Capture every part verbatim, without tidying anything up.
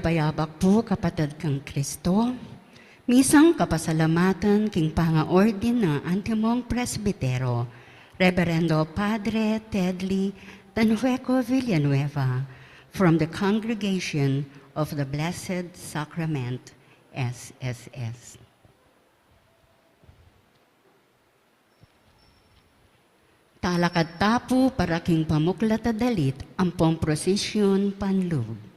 Payabak pu, kapatad kang Kristo. Misang kapasalamatan king pangaordin na antimong presbitero, Reverendo Padre Tedly Tanhueco Villanueva, from the Congregation of the Blessed Sacrament, S S S. Talakad ta pu para king pamuklat a dalit ampong prosesyon panlub.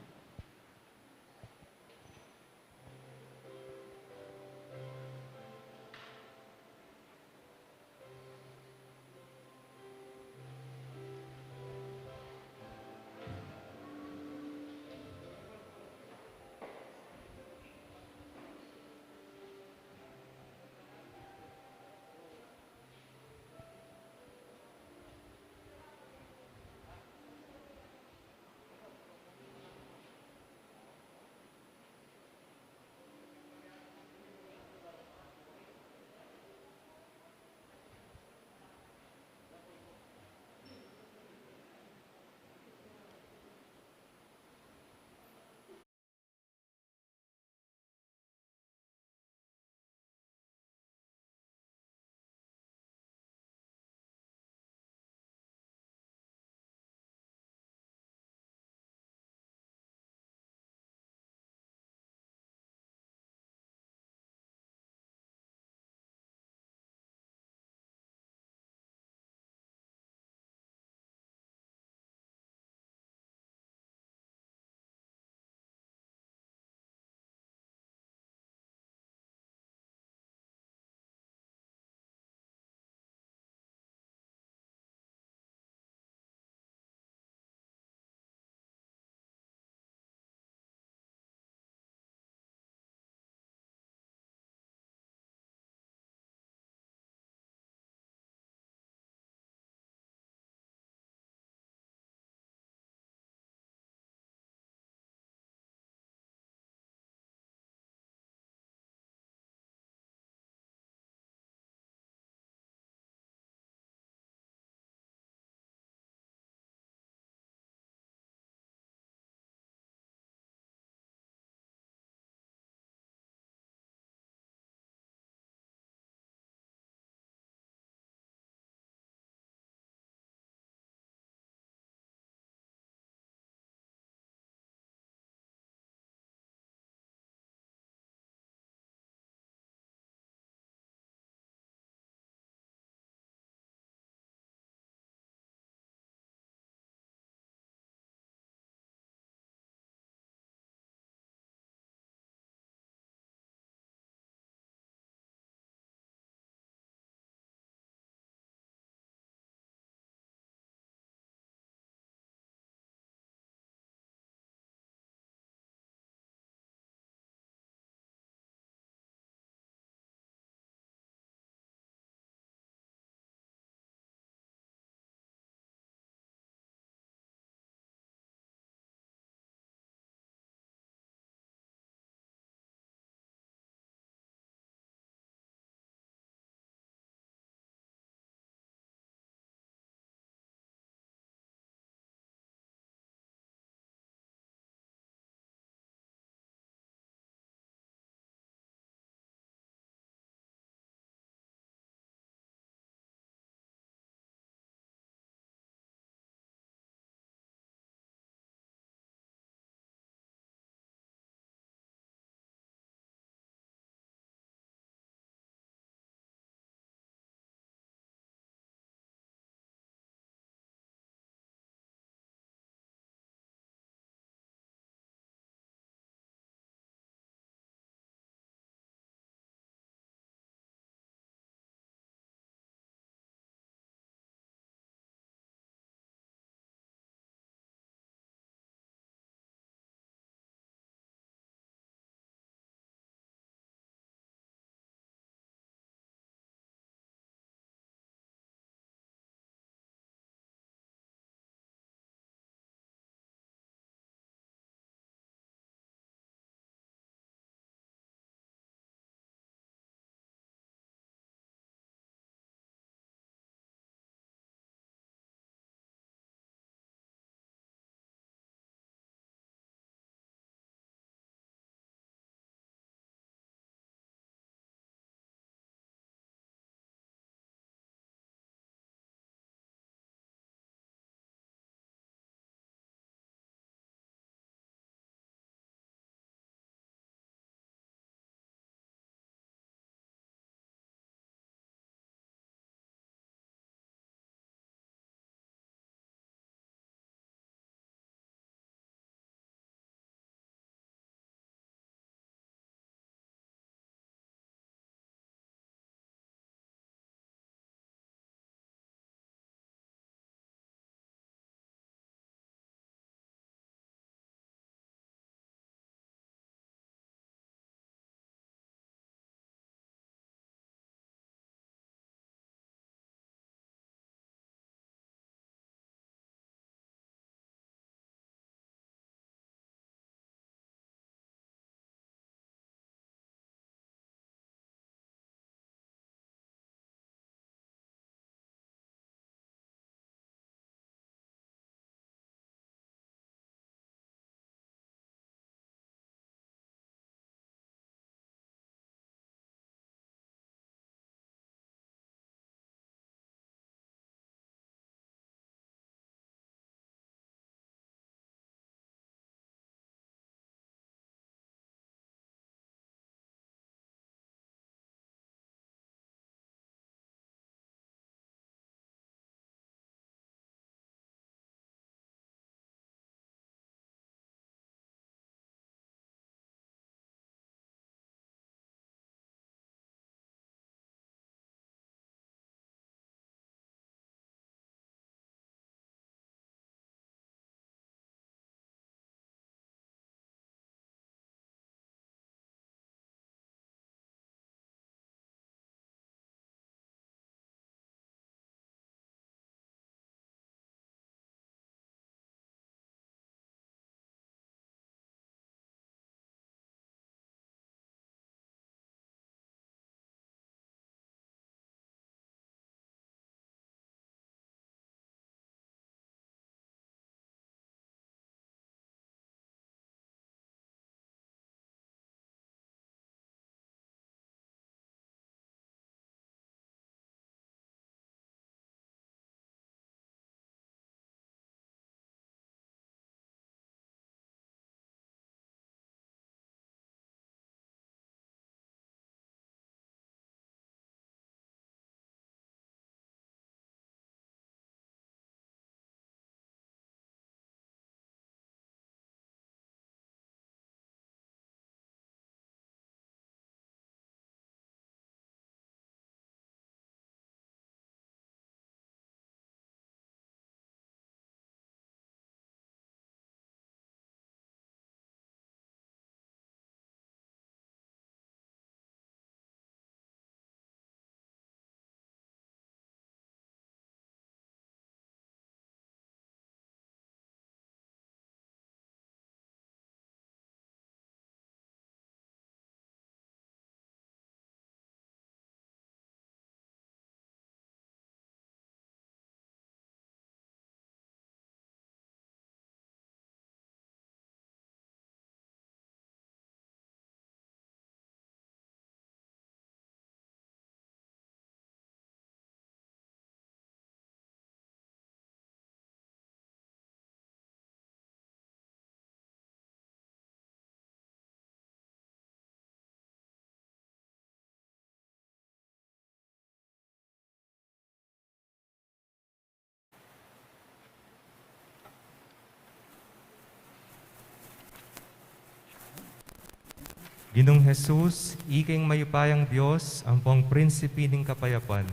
Ginung Jesus, ika ing mayupayang Dios, ampong prinsipe ning kapayapan.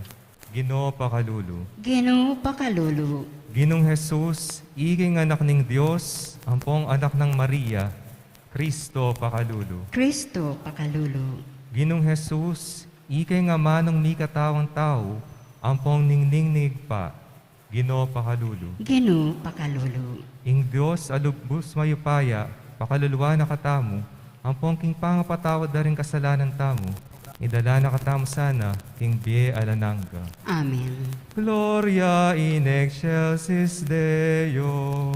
Ginu, pakalulu. Ginu, pakalulu. Ginung Jesus, ika ing anak ning Dios, ampong anak nang Maria. Kristo, pakalulu. Kristo, pakalulu. Ginung Jesus, ika ing amanung mikatawang tau, ampong ningning ning Ibpa. Ginu, pakalulu. Ginu, pakalulu. Ing Dios a lubus mayupaya, pakaluluan na katamu, ampong king pangapatawad da ring kasalanan tamu, idala na katamu sana king bie alang angga. Amen. Gloria in excelsis Deo.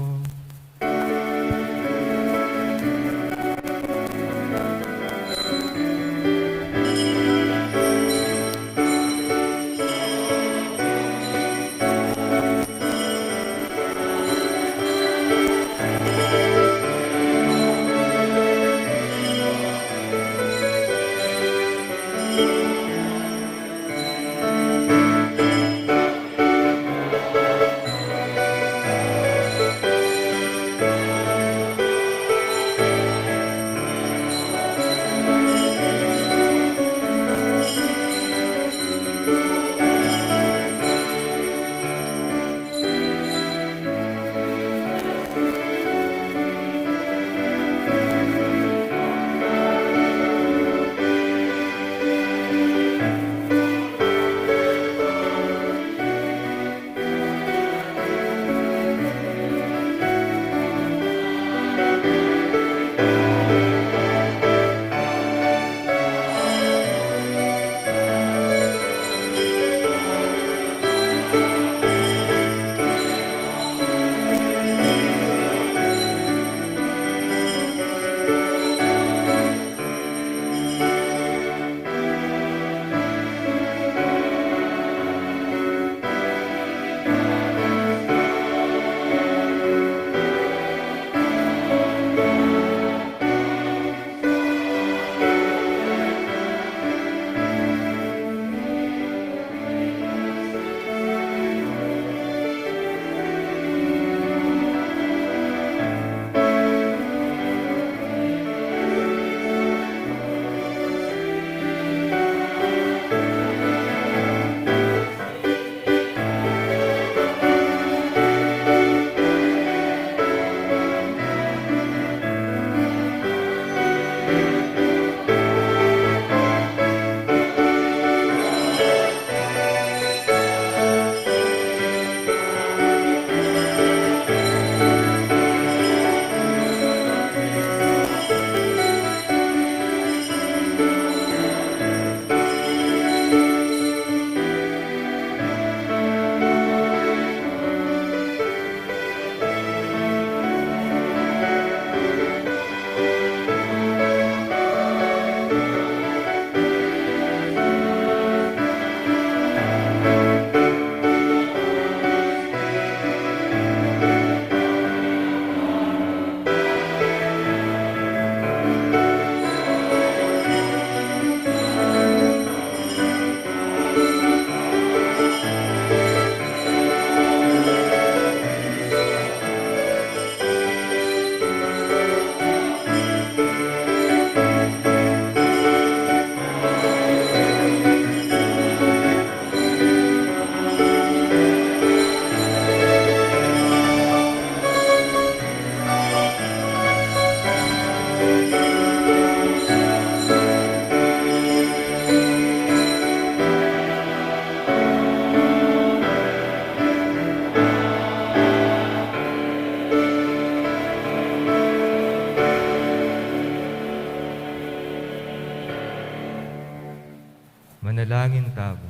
Manalangin tamu.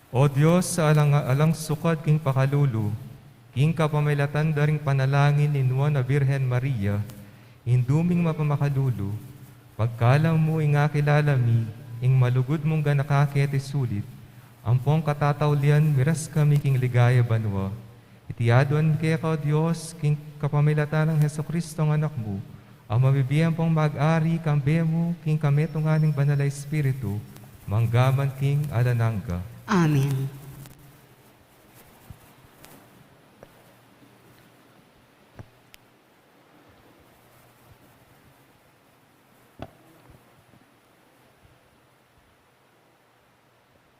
O Dios, alang, alang sukad king pakalulu, king kapamilatan da ring panalangin ning Nuan a Birhen Maria, Indu ming mapamakalulu, pagkalam mu ing akilala mi ing malugud mung ganaka keti sulit, ampong katataulian miras kami king ligaya banua. Iti aduan mi keka, O Dios, king kapamilatan nang Jesucristo a Anak mu, a mabibie ampong mag-ari kambe mu king kametungan ning Banal a Espiritu, mangga man king alang angga. Amen.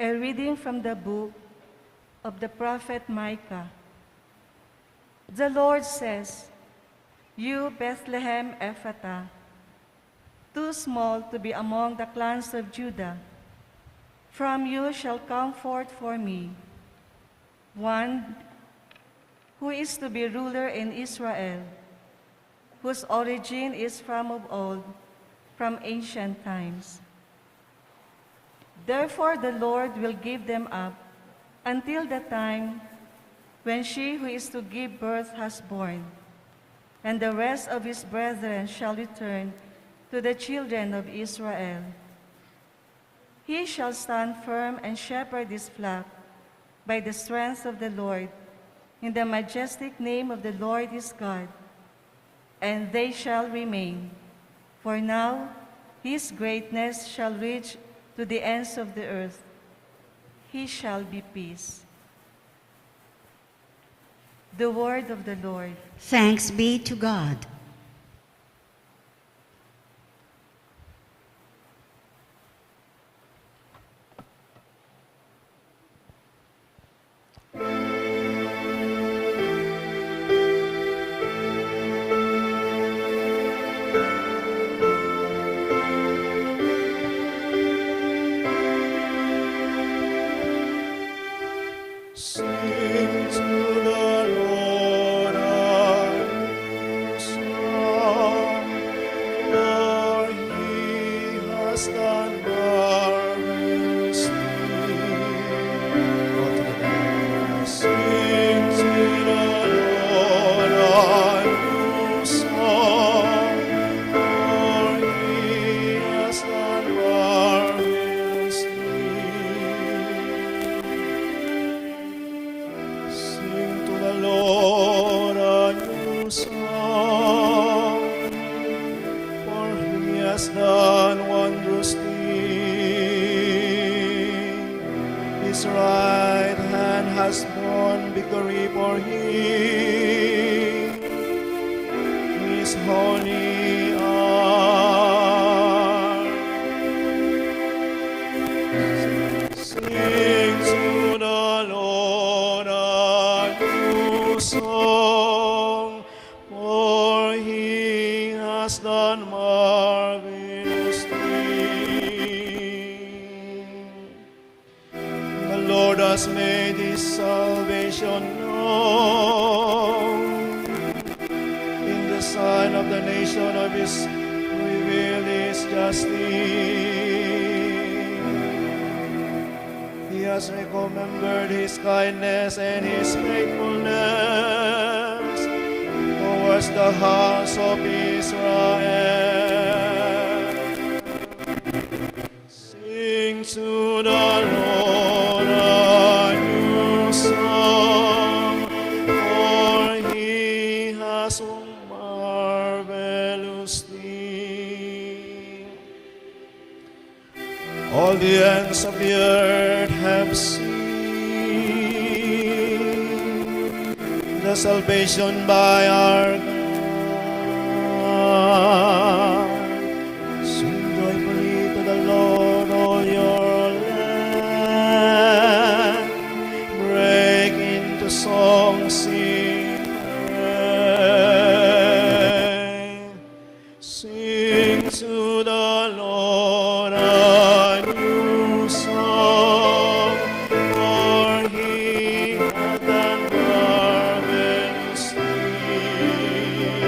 A reading from the book of the prophet Micah. The Lord says, "You, Bethlehem Ephrathah, too small to be among the clans of Judah, from you shall come forth for me one who is to be ruler in Israel, whose origin is from of old, from ancient times." Therefore, the Lord will give them up until the time when she who is to give birth has born, and the rest of his brethren shall return to the children of Israel. He shall stand firm and shepherd his flock by the strength of the Lord, in the majestic name of the Lord his God, and they shall remain. For now his greatness shall reach to the ends of the earth. He shall be peace. The word of the Lord. Thanks be to God. Sing to the Lord a new song, for he has done marvelous things. Sing to the Lord a new song, for he has done marvelous things. Sing to the Lord a new song, for he has done wondrous things. His right hand has won victory for him. His holy arm. Sing to the Lord a new song, for he has done marvelous things. The Lord has made his salvation known. In the sight of the nation of his revealed his justice. He has remembered his kindness and his faithfulness towards the house of Israel. Sing to the Lord a new song, for he has done marvelous things. All the ends of the earth have seen the salvation by our God. Sing joyfully to the Lord, all your land. Break into song, sing praise. Sing to the Lord a new song, for he hath done marvelous things.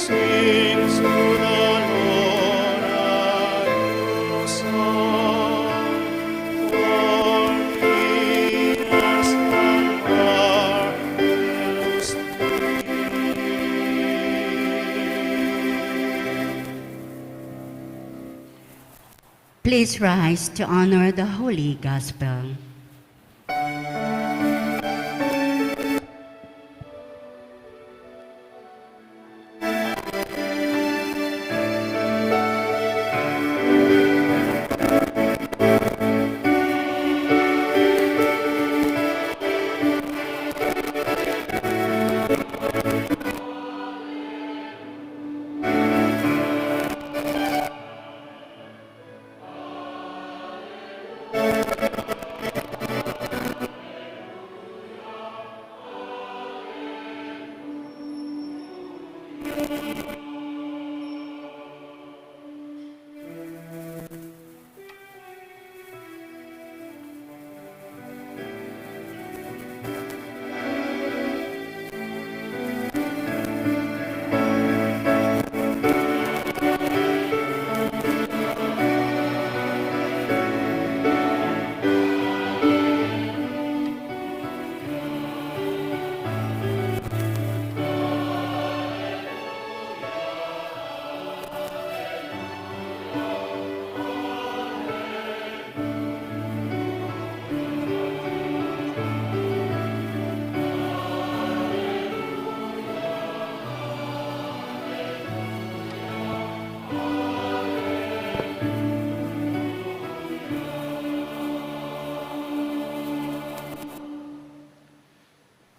Sing to the Lord a new song, for he has done marvelous things. Please rise to honor the Holy Gospel.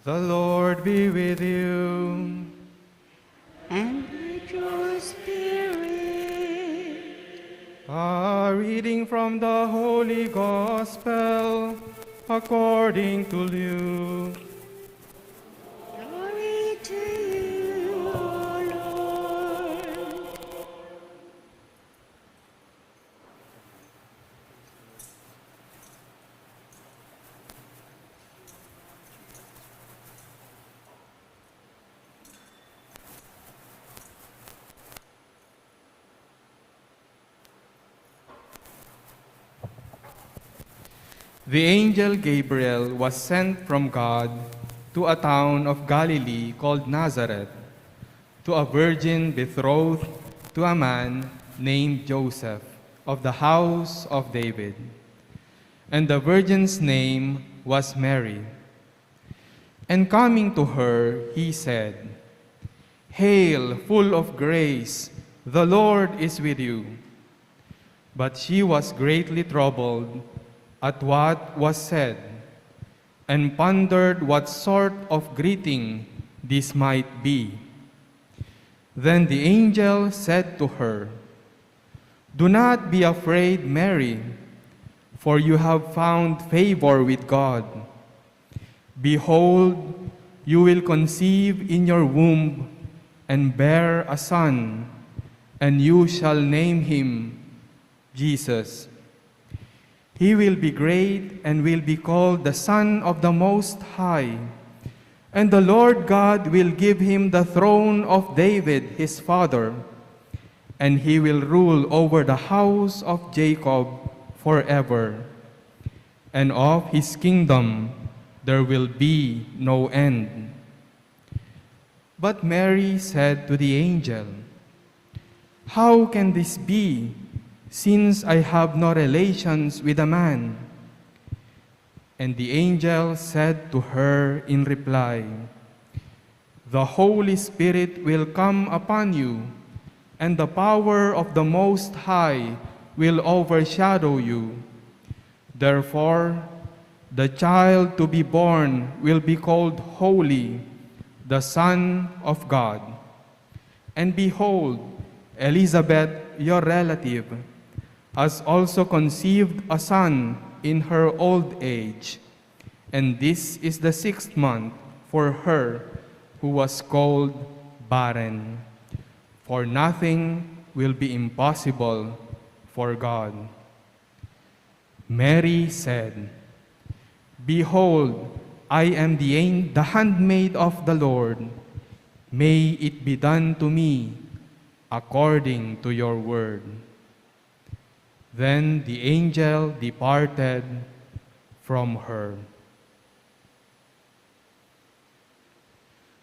The Lord be with you. And with your spirit. A reading from the Holy Gospel according to Luke. Glory to you, O Lord. The angel Gabriel was sent from God to a town of Galilee called Nazareth, to a virgin betrothed to a man named Joseph of the house of David. And the virgin's name was Mary. And coming to her, he said, "Hail, full of grace, the Lord is with you." But she was greatly troubled at what was said, and pondered what sort of greeting this might be. Then the angel said to her, "Do not be afraid, Mary, for you have found favor with God. Behold, you will conceive in your womb and bear a son, and you shall name him Jesus. He will be great and will be called the Son of the Most High. And the Lord God will give him the throne of David his father, and he will rule over the house of Jacob forever. And of his kingdom there will be no end." But Mary said to the angel, "How can this be, since I have no relations with a man?" And the angel said to her in reply, "The Holy Spirit will come upon you, and the power of the Most High will overshadow you. Therefore, the child to be born will be called Holy, the Son of God. And behold, Elizabeth, your relative, has also conceived a son in her old age. And this is the sixth month for her who was called barren. For nothing will be impossible for God." Mary said, "Behold, I am the, an- the handmaid of the Lord. May it be done to me according to your word." Then the angel departed from her.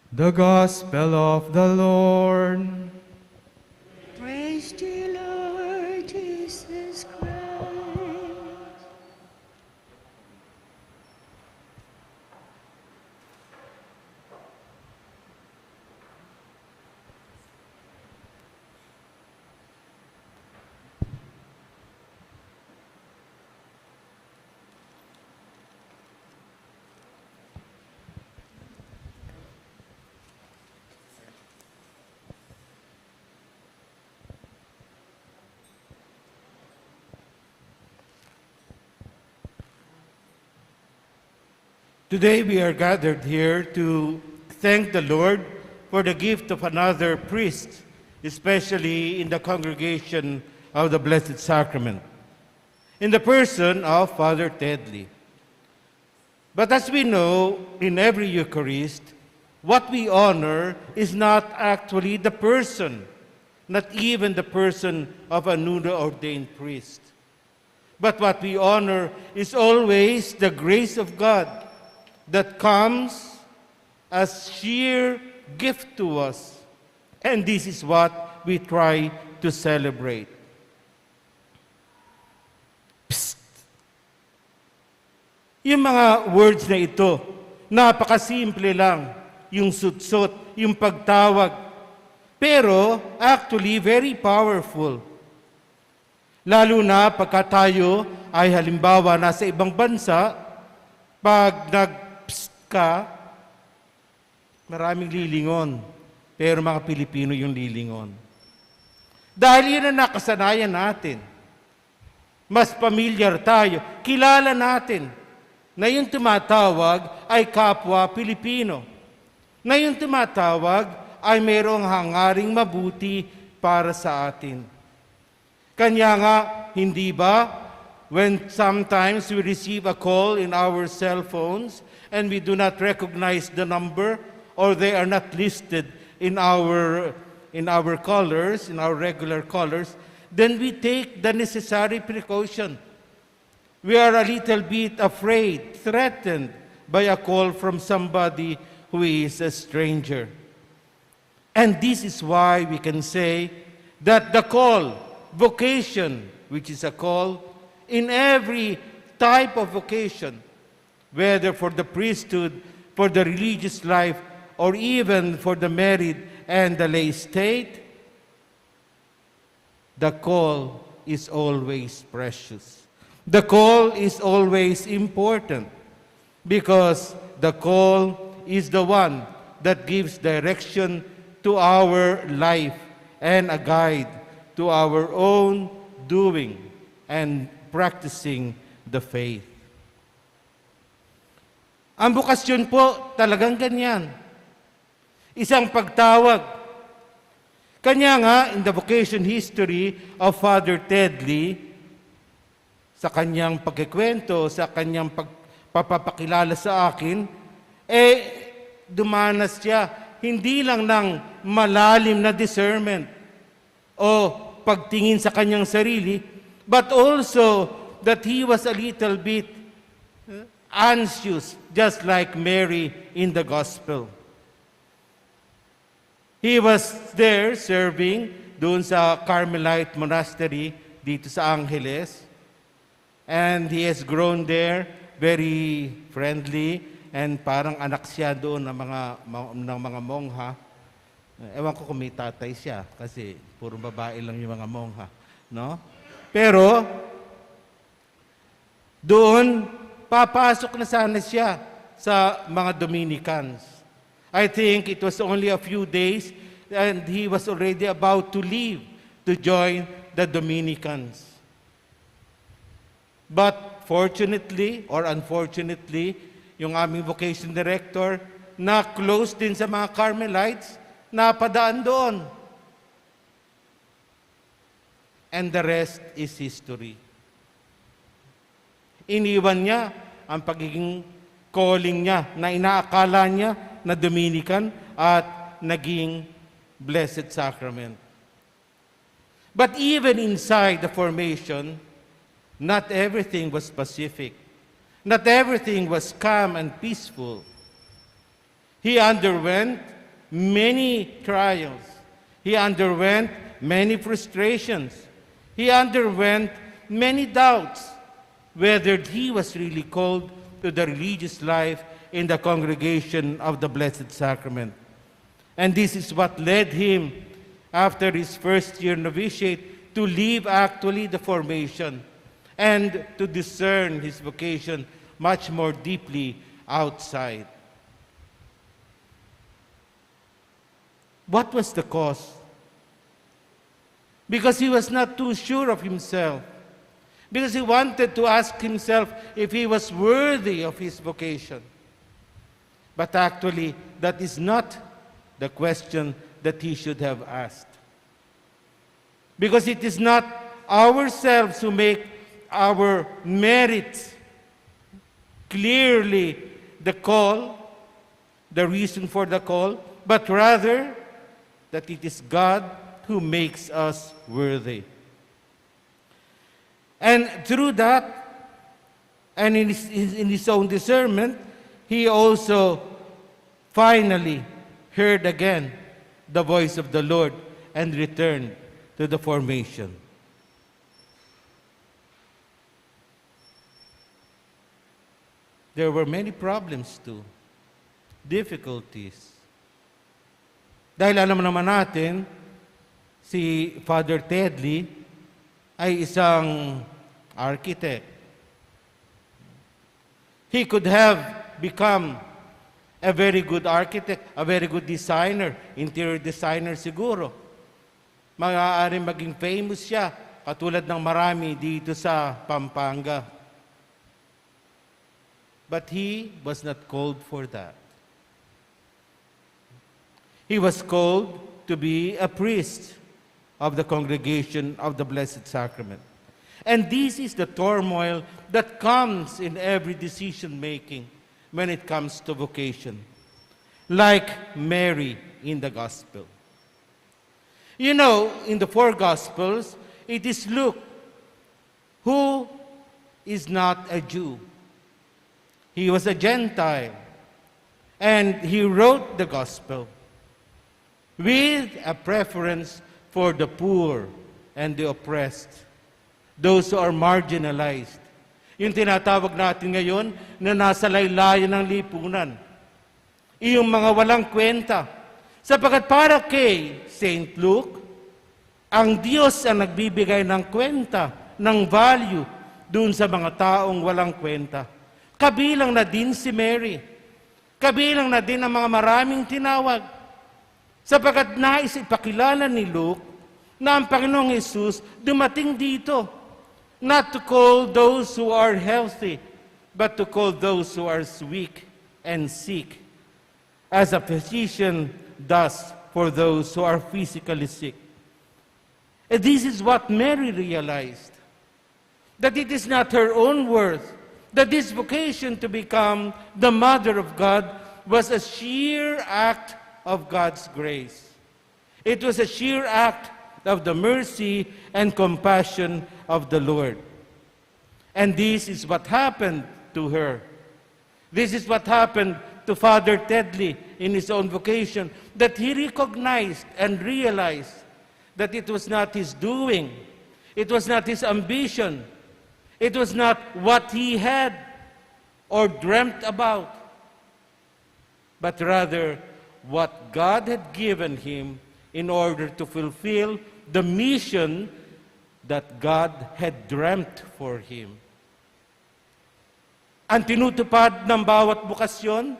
The Gospel of the Lord. Praise to you, Lord Jesus Christ. Today we are gathered here to thank the Lord for the gift of another priest, especially in the congregation of the Blessed Sacrament, in the person of Father Tedley. But as we know, in every Eucharist, what we honor is not actually the person, not even the person of a newly ordained priest. But what we honor is always the grace of God that comes as sheer gift to us. And this is what we try to celebrate. Psst! Yung mga words na ito, napakasimple lang, yung sutsot, yung pagtawag. Pero actually, very powerful. Lalo na pagka tayo ay halimbawa nasa ibang bansa, pag nag-psst ka, Maraming lilingon, pero mga Pilipino yung lilingon. Dahil yun ang nakasanayan natin. Mas pamilyar tayo, kilala natin na yung tumatawag ay kapwa Pilipino, na yung tumatawag ay mayroong hangaring mabuti para sa atin. Kanya nga, hindi ba, when sometimes we receive a call in our cell phones and we do not recognize the number, or they are not listed in our, in our callers, in our regular callers, then we take the necessary precaution. We are a little bit afraid, threatened by a call from somebody who is a stranger. And this is why we can say that the call, vocation, which is a call, in every type of vocation, whether for the priesthood, for the religious life, or even for the married and the lay state, the call is always precious. The call is always important because the call is the one that gives direction to our life and a guide to our own doing and practicing the faith. Ang bokasyon po, talagang ganyan. Isang pagtawag. Kanya nga, in the vocation history of Father Tedley, sa kanyang pagkikwento, sa kanyang pagpapakilala sa akin, eh, dumanas siya hindi lang ng malalim na discernment o pagtingin sa kanyang sarili, but also that he was a little bit anxious, just like Mary in the gospel. He was there serving doon sa Carmelite Monastery dito sa Angeles. And he has grown there, very friendly, and parang anak siya doon ng mga, ng mga mongha. Ewan ko kung may tatay siya kasi puro babae lang yung mga mongha, no? Pero doon, papasok na sana siya sa mga Dominicans. I think it was only a few days and he was already about to leave to join the Dominicans. But fortunately or unfortunately, yung aming vocation director na close din sa mga Carmelites, napadaan doon. And the rest is history. Iniwan niya ang pagiging calling niya na inaakala niya na Dominican at naging Blessed Sacrament. But even inside the formation, not everything was pacific. Not everything was calm and peaceful. He underwent many trials. He underwent many frustrations. He underwent many doubts whether he was really called to the religious life in the congregation of the Blessed Sacrament. And this is what led him, after his first year novitiate, to leave actually the formation and to discern his vocation much more deeply outside. What was the cause? Because he was not too sure of himself. Because he wanted to ask himself if he was worthy of his vocation. But actually, that is not the question that he should have asked. Because it is not ourselves who make our merits clearly the call, the reason for the call, but rather that it is God who makes us worthy. And through that, and in his, in his own discernment, he also finally heard again the voice of the Lord and returned to the formation. There were many problems too, difficulties. Dahil alam naman natin, si Father Tedley ay isang architect. He could have become A very good architect, a very good designer, interior designer siguro. Maaaring maging famous siya, katulad ng marami dito sa Pampanga. But he was not called for that. He was called to be a priest of the congregation of the Blessed Sacrament. And this is the turmoil that comes in every decision making when it comes to vocation. Like Mary in the gospel. You know, in the four gospels, it is Luke who is not a Jew. He was a Gentile, and he wrote the gospel with a preference for the poor and the oppressed, those who are marginalized. Yung tinatawag natin ngayon na nasa laylayan ng lipunan. Yung mga walang kwenta. Sapagkat para kay Saint Luke, ang Diyos ang nagbibigay ng kwenta, ng value doon sa mga taong walang kwenta. Kabilang na din si Mary. Kabilang na din ang mga maraming tinawag. Sapagkat nais ipakilala ni Luke na ang Panginoong Jesus dumating dito, not to call those who are healthy, but to call those who are weak and sick, as a physician does for those who are physically sick. And this is what Mary realized, that it is not her own worth, that this vocation to become the mother of God was a sheer act of God's grace. It was a sheer act of the mercy and compassion of the Lord. And this is what happened to her. This is what happened to Father Tedley in his own vocation, that he recognized and realized that it was not his doing, it was not his ambition, it was not what he had or dreamt about, but rather what God had given him in order to fulfill the mission that God had dreamt for him. Ang tinutupad ng bawat bukasyon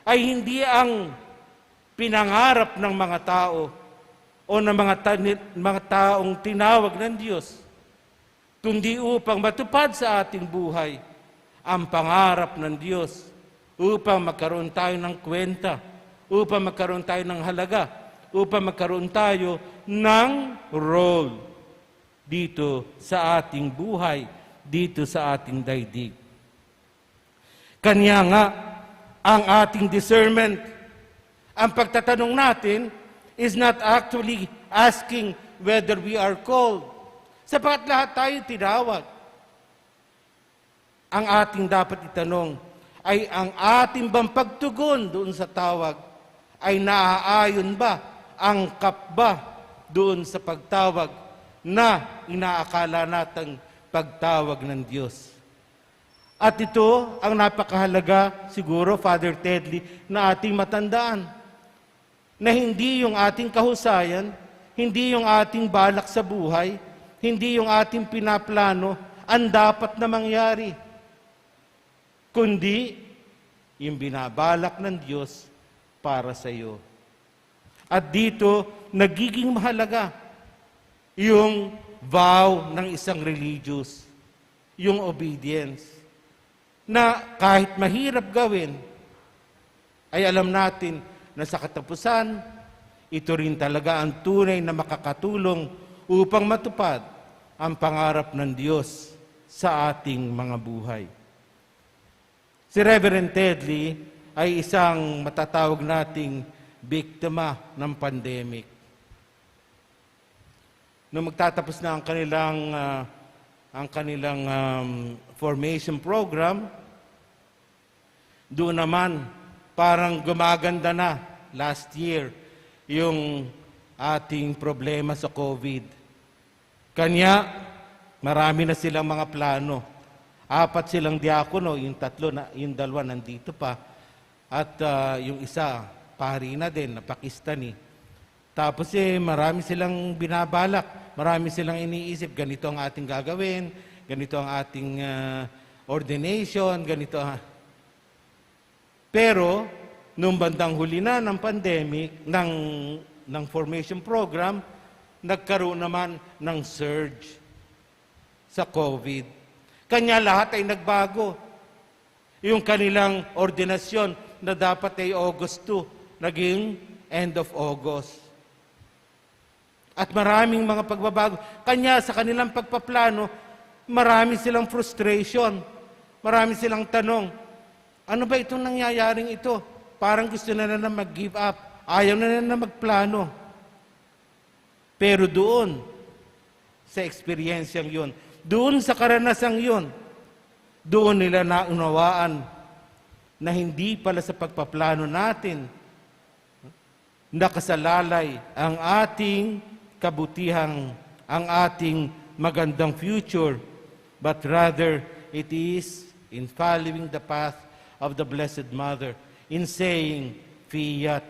ay hindi ang pinangarap ng mga tao o ng mga, tani- mga taong tinawag ng Diyos, kundi upang matupad sa ating buhay ang pangarap ng Diyos, upang magkaroon tayo ng kwenta, upang magkaroon tayo ng halaga, upang magkaroon tayo ng role dito sa ating buhay, dito sa ating daigdig. Kanya nga, ang ating discernment, ang pagtatanong natin is not actually asking whether we are called. Sapagkat lahat tayo tinawag. Ang ating dapat itanong ay ang ating bang pagtugon doon sa tawag ay naaayon ba, angkap ba doon sa pagtawag na inaakala nating pagtawag ng Diyos. At ito ang napakahalaga siguro, Father Tedley, na ating matandaan, na hindi yung ating kahusayan, hindi yung ating balak sa buhay, hindi yung ating pinaplano ang dapat na mangyari, kundi yung binabalak ng Diyos para sa iyo. At dito, nagiging mahalaga yung vow ng isang religious, yung obedience, na kahit mahirap gawin, ay alam natin na sa katapusan, ito rin talaga ang tunay na makakatulong upang matupad ang pangarap ng Diyos sa ating mga buhay. Si Reverend Tedley ay isang matatawag nating biktima ng pandemic. Nung magtatapos na ang kanilang, ah, ang kanilang, um, formation program, doon naman, parang gumaganda na last year yung ating problema sa COVID. Kanya, marami na silang mga plano. Apat silang diakono, yung tatlo na, yung dalawa nandito pa. At, ah, yung isa, pari na din, na Pakistani. Tapos, eh, marami silang binabalak, marami silang iniisip, ganito ang ating gagawin, ganito ang ating, ah, ordination, ganito ang... Pero, Nung bandang huli na ng pandemic, ng, ng formation program, nagkaroon naman ng surge sa COVID. Kanya lahat ay nagbago. Yung kanilang ordinasyon na dapat ay August two, naging end of August. At maraming mga pagbabago. Kanya sa kanilang pagpaplano, marami silang frustration. Marami silang tanong, "Ano ba itong nangyayaring ito?" Parang gusto na nila mag-give up. Ayaw na nila magplano. Pero doon, sa eksperyensyang yun, doon sa karanasang yun, doon nila naunawaan na hindi pala sa pagpaplano natin nakasalalay ang ating kabutihang, ang ating magandang future, but rather it is in following the path of the Blessed Mother, in saying, "Fiat,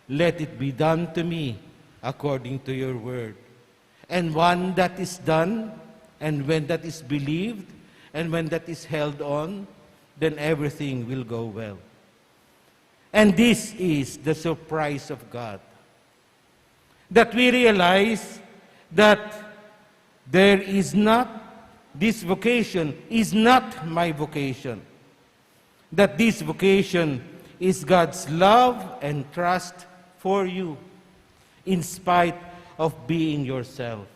let it be done to me according to your word." And when that is done, and when that is believed, and when that is held on, then everything will go well. And this is the surprise of God, that we realize that there is not, this vocation is not my vocation, that this vocation is God's love and trust for you, in spite of being yourself.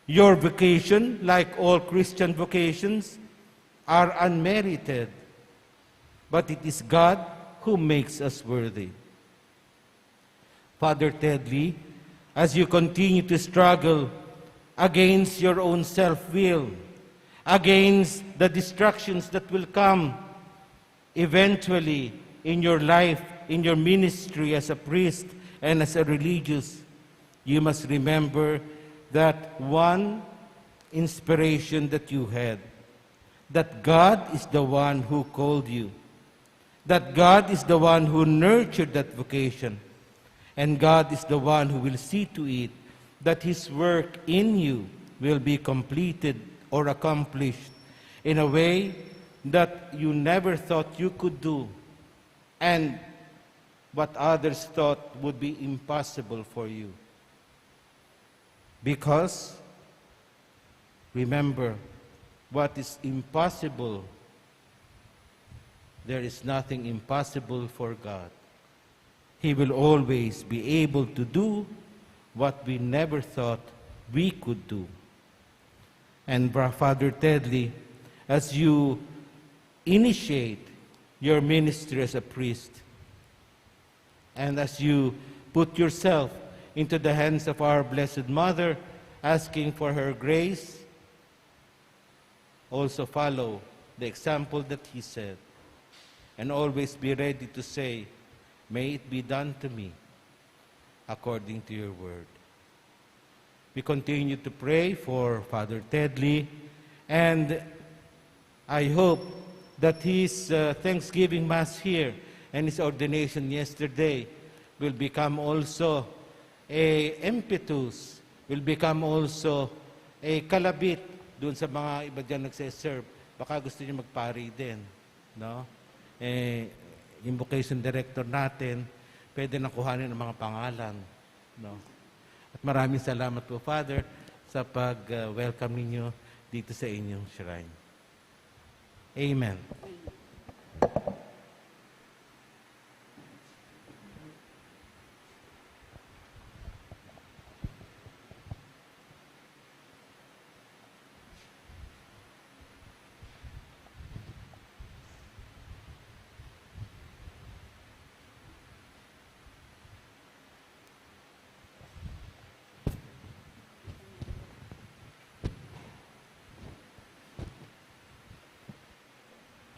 Your vocation, like all Christian vocations, are unmerited, but it is God who makes us worthy. Father Tedley, as you continue to struggle against your own self-will, against the distractions that will come eventually in your life, in your ministry as a priest and as a religious, you must remember that one inspiration that you had, that God is the one who called you, that God is the one who nurtured that vocation, and God is the one who will see to it that His work in you will be completed or accomplished in a way that you never thought you could do, and what others thought would be impossible for you. Because, remember, what is impossible, there is nothing impossible for God. He will always be able to do what we never thought we could do. And Bra-, Father Tedley, as you initiate your ministry as a priest, and as you put yourself into the hands of our Blessed Mother, asking for her grace, also follow the example that he set, and always be ready to say, "May it be done to me according to your word." We continue to pray for Father Tedley, and I hope that his, uh, Thanksgiving Mass here and his ordination yesterday will become also a impetus, will become also a kalabit dun sa mga iba dyan nagse-serve. Baka gusto niyo magpari din, no? Eh, yung vocation director natin, pwede na kuhanin ang mga pangalan, no? At maraming salamat po, Father, sa pag, uh, welcome ninyo dito sa inyong shrine. Amen.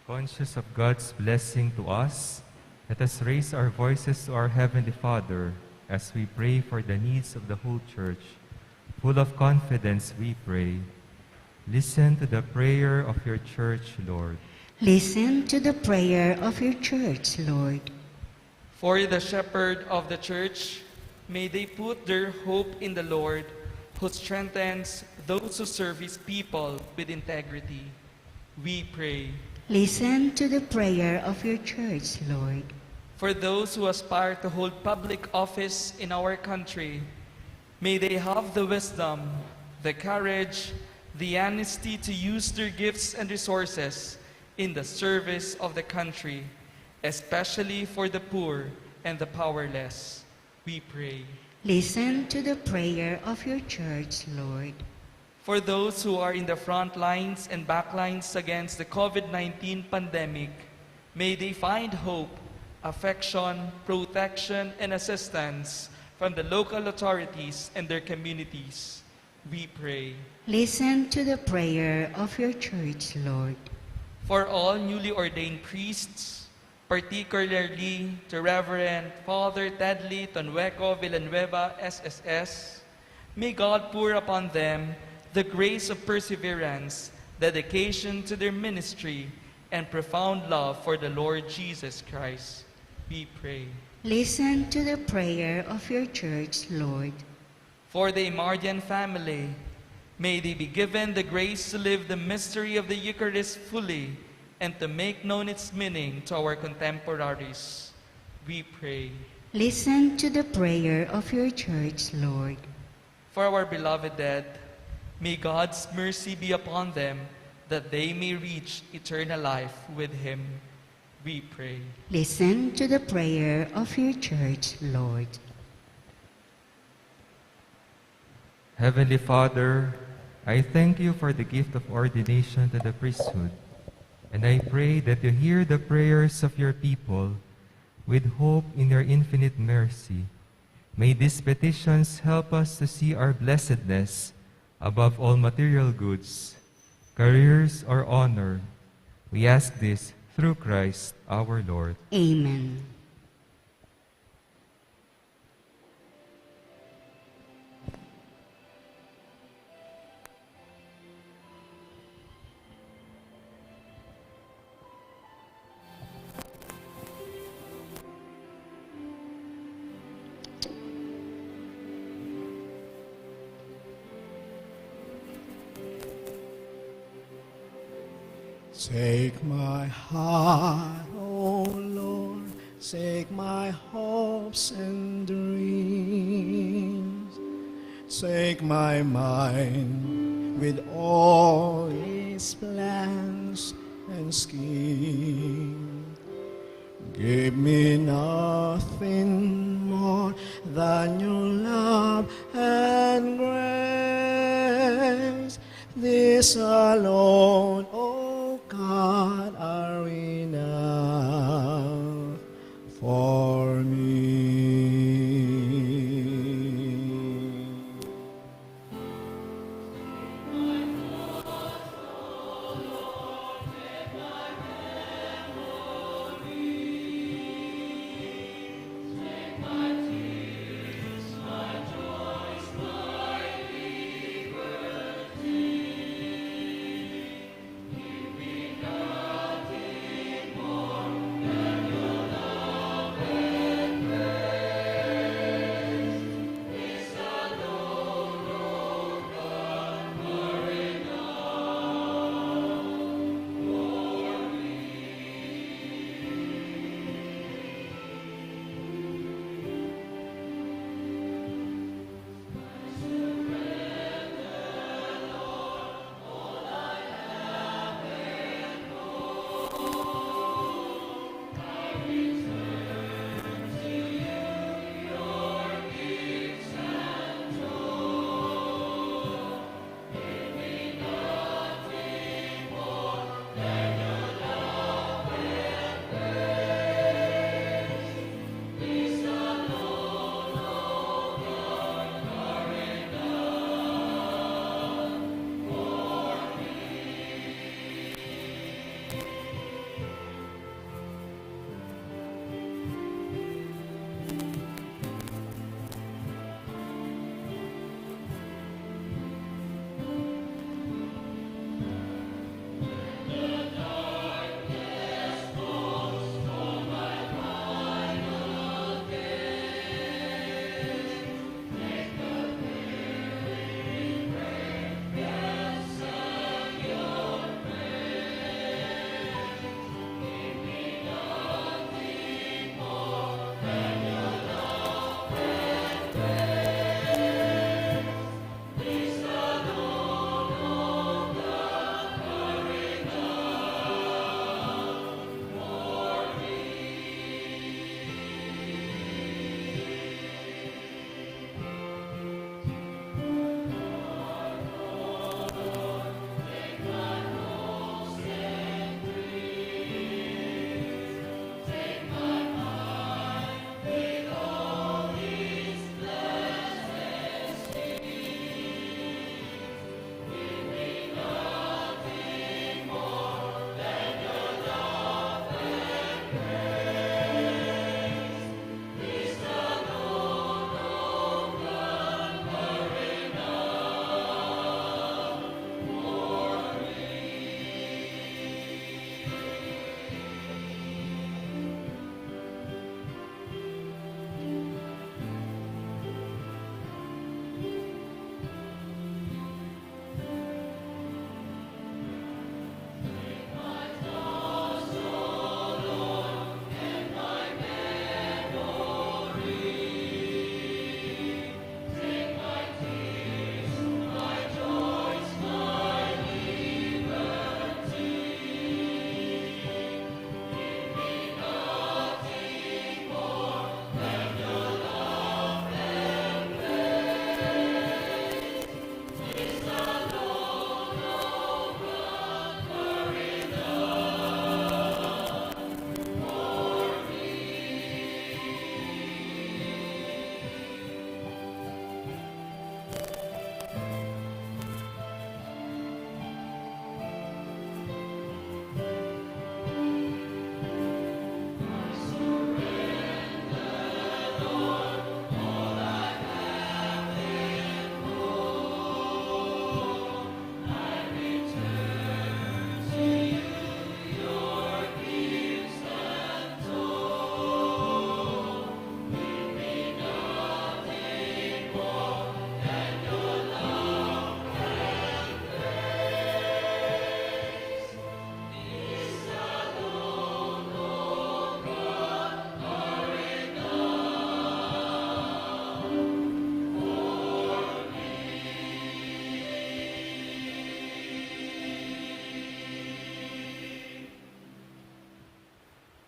Conscious of God's blessing to us, let us raise our voices to our Heavenly Father as we pray for the needs of the whole Church. Full of confidence, we pray. Listen to the prayer of your Church, Lord. Listen to the prayer of your Church, Lord. For the shepherd of the Church, may they put their hope in the Lord, who strengthens those who serve his people with integrity. We pray. Listen to the prayer of your church, Lord. For those who aspire to hold public office in our country, may they have the wisdom, the courage, the honesty to use their gifts and resources in the service of the country, especially for the poor and the powerless. We pray. Listen to the prayer of your church, Lord. For those who are in the front lines and back lines against the COVID nineteen pandemic, may they find hope, affection, protection, and assistance from the local authorities and their communities. We pray. Listen to the prayer of your church, Lord. For all newly ordained priests, particularly to Reverend Father Tedley Tonweco Villanueva, S S S, may God pour upon them the grace of perseverance, dedication to their ministry, and profound love for the Lord Jesus Christ. We pray. Listen to the prayer of your church, Lord. For the Imardian family, may they be given the grace to live the mystery of the Eucharist fully and to make known its meaning to our contemporaries. We pray. Listen to the prayer of your church, Lord. For our beloved dead, may God's mercy be upon them, that they may reach eternal life with Him. We pray. Listen to the prayer of your church, Lord. Heavenly Father, I thank you for the gift of ordination to the priesthood, and I pray that you hear the prayers of your people with hope in your infinite mercy. May these petitions help us to see our blessedness above all material goods, careers, or honor. We ask this through Christ our Lord. Amen. Take my heart, O Lord, take my hopes and dreams. Take my mind with all its plans and schemes. Give me nothing more than your love and grace. This alone, O God, are enough for me.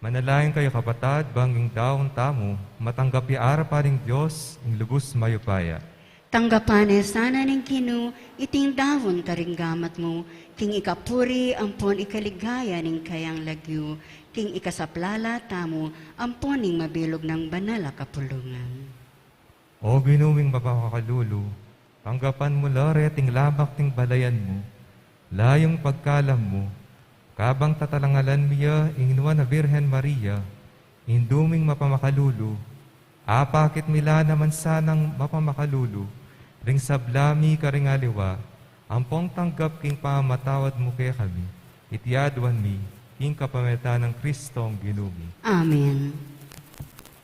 Manalangin kayu, kapatad, bang ing daun tamu matanggap ya arapan ning Dios, ing lubus mayupaya. Tanggapan ne sana ning Ginu iting daun karing gamat mu, king ikapuri ampon ikaligaya ning kayang lagyu, king ikasaplala tamu ampon ning mabilug nang banal a kapulungan. O Ginu ming mapamakalulu, tanggapan mu la reting lamak ning balayan mu, layung pagkalam mu, kabang tatalangalan mi ya ing Nuan a Birhen Maria, Indu ming mapamakalulu, apakit mi la naman sanang mapamakalulu ring sabla mi karing aliwa, ampong tanggap king pamamatawad mu kekami. Iti aduan mi king kapamilatan nang Kristong Ginu mi. Amen.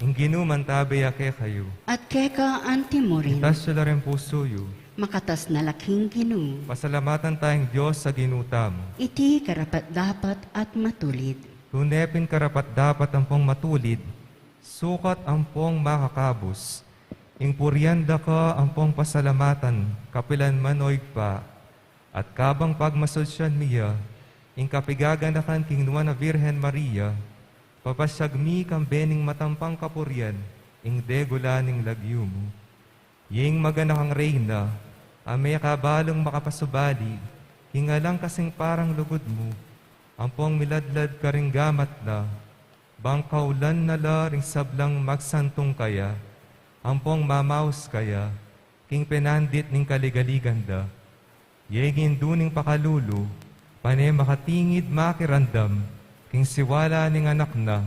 Ing Ginu mantabe ya kekayu. At keka anti mu rin. Itas yu la ring pusu yu. Makatas na la king Ginu. Pasalamatan taya ing Dios a Ginu tamu. Iti karapat-dapat at matulid. Tune pin karapat-dapat ampong matulid, sukat ampong makakabus, ing purian da ka ampong pasalamatan kapilan man, o Ibpa, at kabang pagmasusyan mi ya ing kapigaganakan king Nuan a Birhen Maria, papasyag mi kambe ning matampang kapurian ing degula ning lagyu mu. Ing maganakang Reyna, a mekabalung makapasubali king alang kasing parang lugud mu, ampong miladlad karing gamat na, bang kaulan na la ring sablang magsantung kaya, ampong mamaus kaya king penandit ning kaligaligan da. Ing Indu ning pakalulu, pane makatingid makiramdam king siwala ning anak na,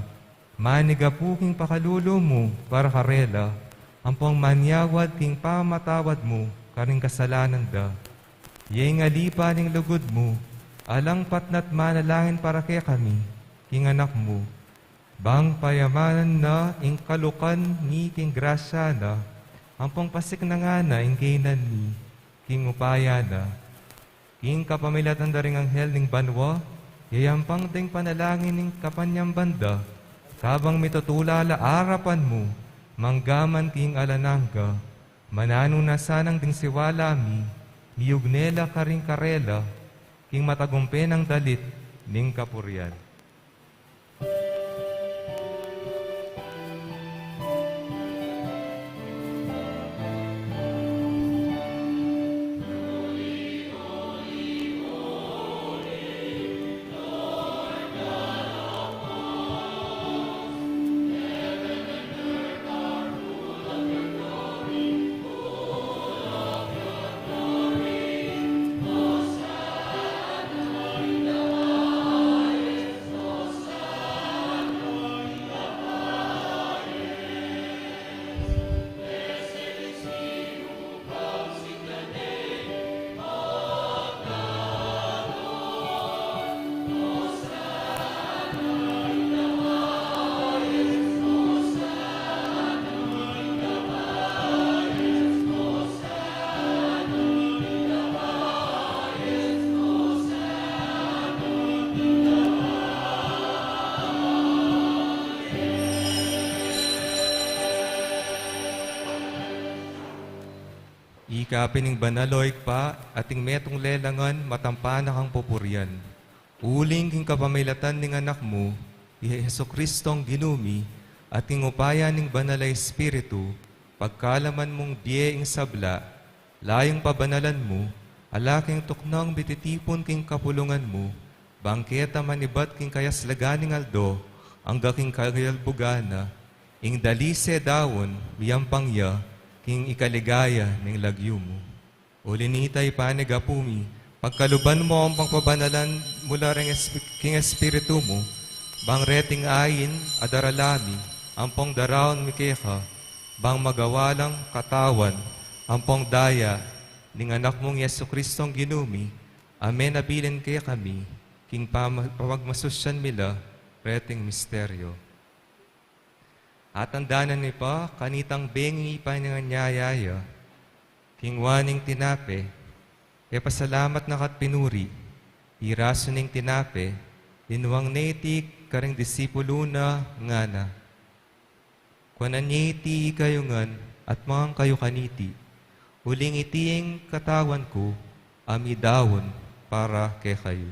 manigapu king pakalulu mu para karela, ampong manyawad king pamamatawad mu karing kasalanan da. Ing alipa ning lugud mu, alang patnat manalangin para kekami king anak mu, bang payamanan na ing kalukan mi king grasya na, ampong pasiknangan na ing kaynan mi king upaya na. King kapamilatan da ring anghel ning banua, yayampang ding panalangin ning kapanyamban da, kabang mitutulala arapan mu, manggaman king alang angga, mananu na sanang ding siwala mi, miugne la karing karela, king matagumpe nang dalit ning kapurian. Ika pin ing banal, o Ibpa, at ing metung lelangan matampa na kang pupurian. Uling king kapamilatan ning Anak mu, i Jesucristong Ginu mi, at king upaya ning Banal a Espiritu, pagkalaman mung bie ing sabla, layung pabanalan mu, ala king tuknang mititipun king kapulungan mu, bang keta manibat king kayaslagan ning aldo, angga king kayalbugan na, ing dalise daun, miyampang ya, king ikaligaya ning lagyu mu. Uli nita, ipanigapu mi, pagkaluban mu ampong pabanalan mu la ring esp-, king Espiritu mu, bang reting ain a darala mi, ampong daraun mi keka, bang magawa lang katawan, ampong daya, ning Anak mung Jesucristong Ginu mi, a menabilin kekami, king pama-, pamagmasusyan mi la, reting misteryo. Atandanan mi pa, kanitang bengi paninganyaya ya, kinua ne ing tinape, e pasalamat na ka't pinuri, pirasu ne ing tinape, linuang ne iti karing disipulu na, ngana: Kuanan ye iti ikayu ngan, at mangan kayu kaniti, uling iti ing katawan ku, a midaun para kekayu.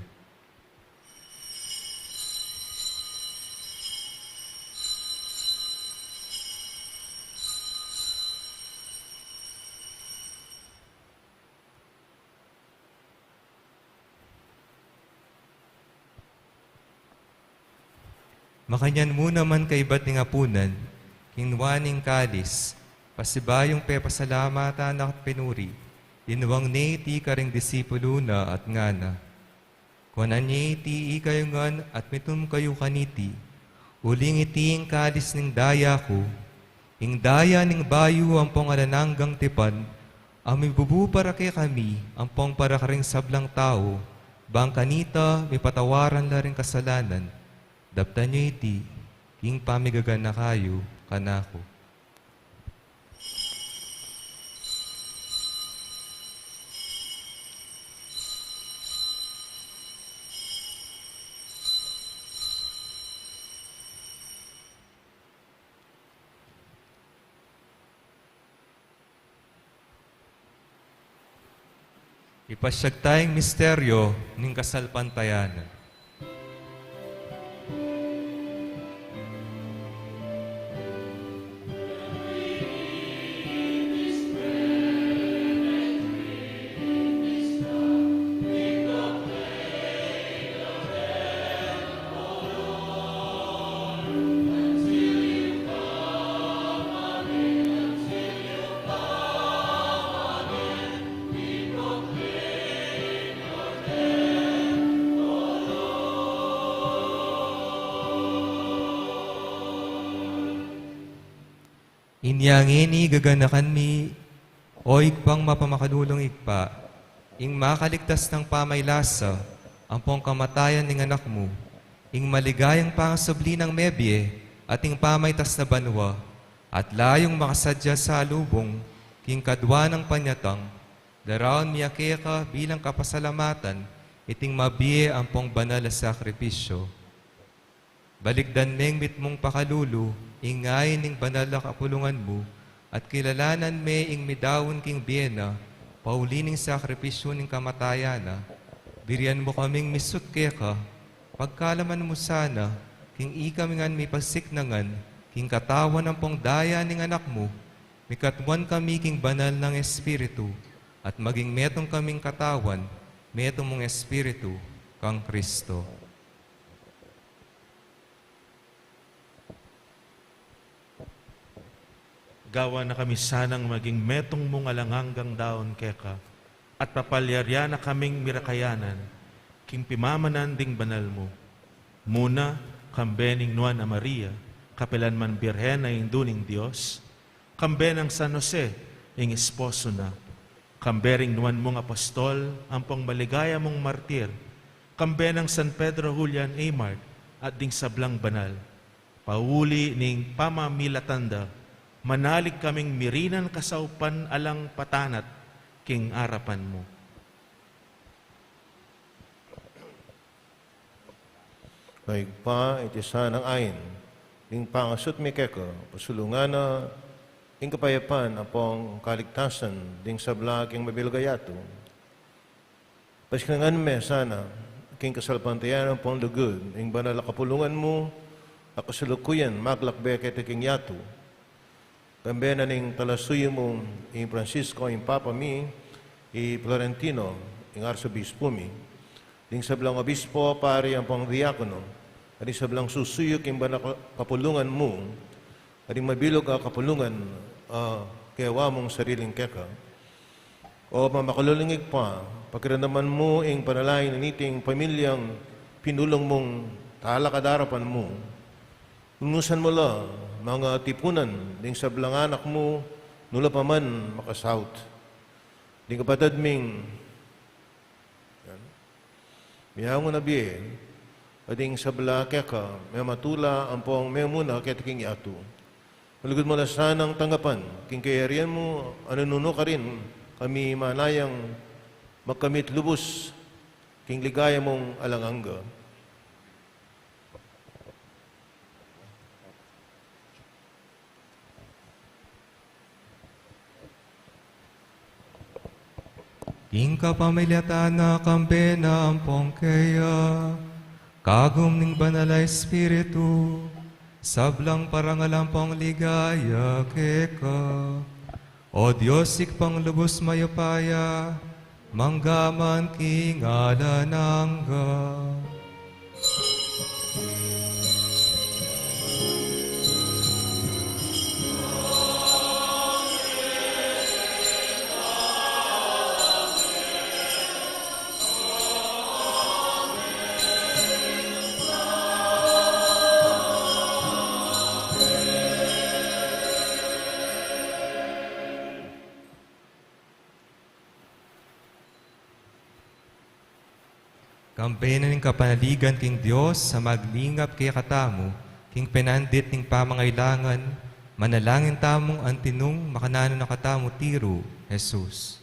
Makanyan mu naman kaybat ning apunan, kinuan ne ing kalis, pasibayung pepasalamatan na at pinuri, linuang ne iti karing disipulo na at ngana: Kuanan ye iti ikayu ngan at mitum kayu kaniti, uling iti ing kalis ning daya ku, ing daya ning bayu ampong alang anggang tipan, a mibubu para kekami ampong para karing sablang tau, bang kanita mipatawaran la ring kasalanan. Daptan yu iti king pamigaganaka yu kanaku. Ipasiag taya ing misteryo ning kasalpantayanan. Inya ngeni gaganakan mi, o Ibpang mapamakalulung Ibpa, ing makaligtas nang pamailasa ampong kamatayan ning Anak mu, ing maligayang pangasubli nang mebie at ing pamaitas na banua, at layung makasadya salubung king kadua nang panyatang, daraun mi ya keka bilang kapasalamatan iting mabie ampong banal a sakripisyo. Balikdan meng mitmung pakalulu ing ain ning banal a kapulungan mu, at kilalanan me ing midaun king bie na, pauli ning sakripisyu ning kamatayan na. Birian mu kaming misut keka, pagkalaman mu sana, king ikami ngan mipagsiknangan king katawan ampong daya ning Anak mu, mikatuan kami king banal nang Espiritu, at maging metung kaming katawan, metung mung Espiritu, kang Kristo. Gawan na kami sanang maging metung mung alang anggang daun keka, at papalyarian na kaming mirakayanan king pimamanan ding banal mu. Muna, kambe ning Nuan a Maria, kapilan man Birhen a Indu ning Dios, kambe nang San Jose, ing esposo na, kambe ring nuan mung apostol ampong maligaya mung martir, kambe nang San Pedro Julian a Mart at ding sablang banal, pauli ning pamamilatan da, manalig kaming mirinan kasaupan alang patanat king arapan mu. Ibpa, iti sanang ain ning pangasut mi keka, pasulungan na ing kapayapan ampong kaligtasan ding sabla king mabilug a yatu. Pasiknangan me sana king kasalpantayanan ampong lugud ing banal a kapulungan mu a kasalukuyan maglakbe keti king yatu. Kambe na ning talasuyu mu, i Francisco, ing Papa mi, i Florentino, ing Arsobispo mi, ding sablang obispo, pari, ampong diakono, at ding sablang susuyu king banal a kapulungan mu, at ding mabilug a kapulungan a kewa mung sariling keka. O mamakalulung Ibpa, pakiramdaman mu ing panalangin niting pamilyang pinulung mung talakad arapan mu. Lunusan mu la, mangatipunan ding sablang anak mu, nu la pa man makasaut. Ding kapatad ming miyangu na bie, at ding sabla keka, mematula ampong memuna keti king yatu. Malugud mu la sanang tanggapan king kayarian mu, a nung nanu karin kami manayang magkamit lubus king ligaya mung alang angga. King kapamilatan na, kambe na ampong keya, kagum ning Banal a Espiritu, sablang parangal ampong ligaya keka, O Dios, Ibpang lubus mayupaya, mangga man king alang angga. Ambayan na ning kapanaligan king Dios a maglingap kekatamu, king penandit ning pamangailangan, manalangin tamung anti nung makananu na katamu tiru, Jesus.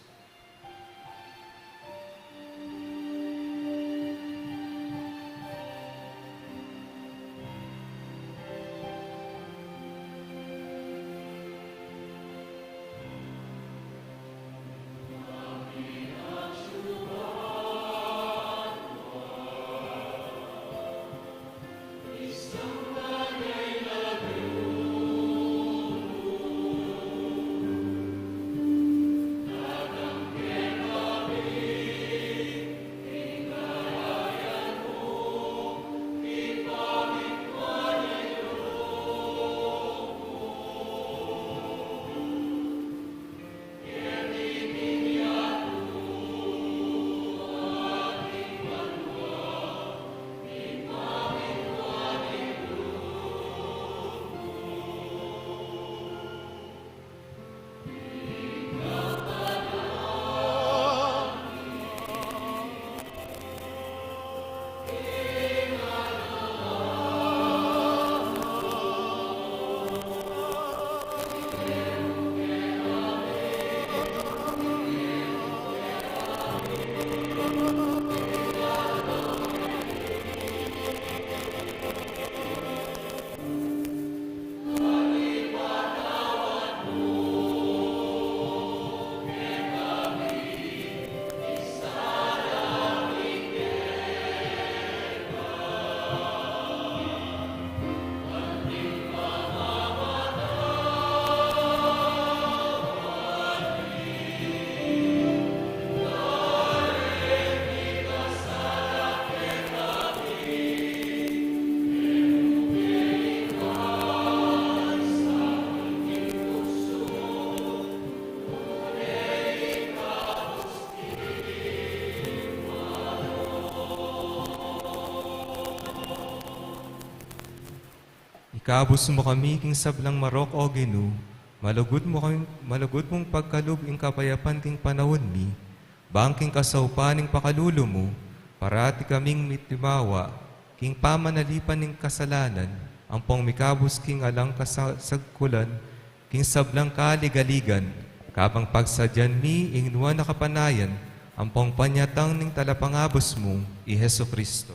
Ikabus mu kami king sablang marok, O Ginu, malugud mu kami, malugud mung pagkalub ing kapayapan king panaun mi, bang king kasaupan ning pakalulu mu, parati kaming mitimawa king pamanalipan ning kasalanan, ampong mikabus king alang kasagkulan, king sablang kaligaligan, kabang pagsadyan mi ing nuan a kapanayan, ampong panyatang ning Talapangabus mu, i Jesucristo.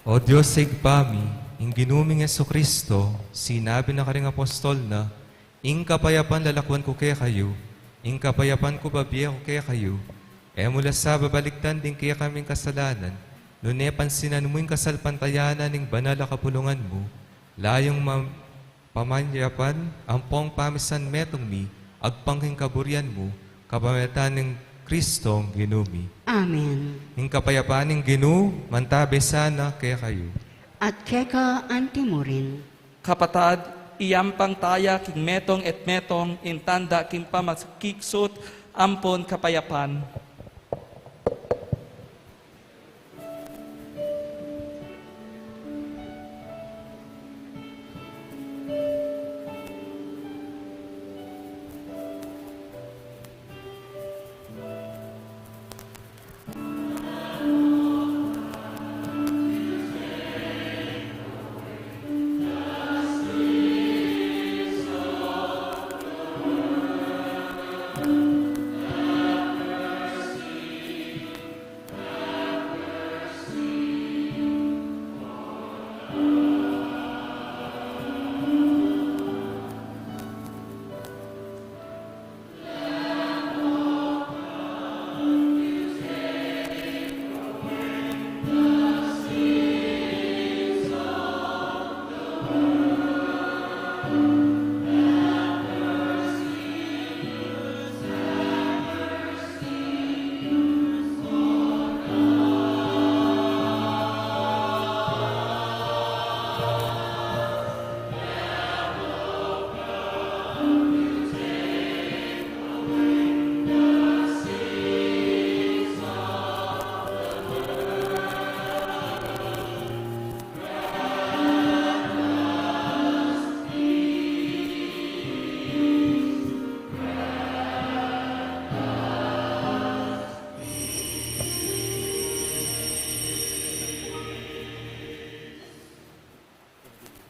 O Dios, Ibpa mi, ing Ginu ming Jesucristo, sinabi na karing apostol na, ing kapayapan lalakwan ku kekayu, ing kapayapan ku babie ku kekayu. E mu la sa babalikdan ding kekaming kasalanan, nune pansinan mu ing kasalpantayanan ning banal a kapulungan mu, layung ma-, pamanyapan ampong pamisan metung mi, agpang king kaburian mu, kapamilatan ning Kristong Ginu mi. Amen. Ing kapayapan ning Ginu, mantabe sana kekayu. At keka anti mu rin. Kapatad, iyampang taya king metung at metung ing tanda king pamakiksut ampon kapayapan.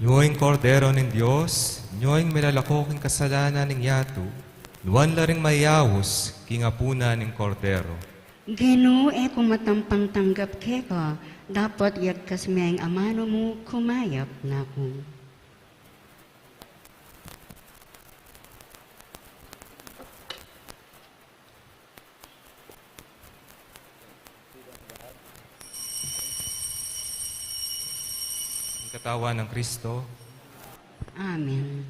Nyo ing Kordero ning Dios, nyo ing milalako king kasalanan ning yatu, nuan la ring mayaus king apunan ning Kordero. Ginu, e ku matampang tanggap keka, dapot yagkas me ing amanu mu, kumayap na ku. Ing katawan nang Kristo. Amen.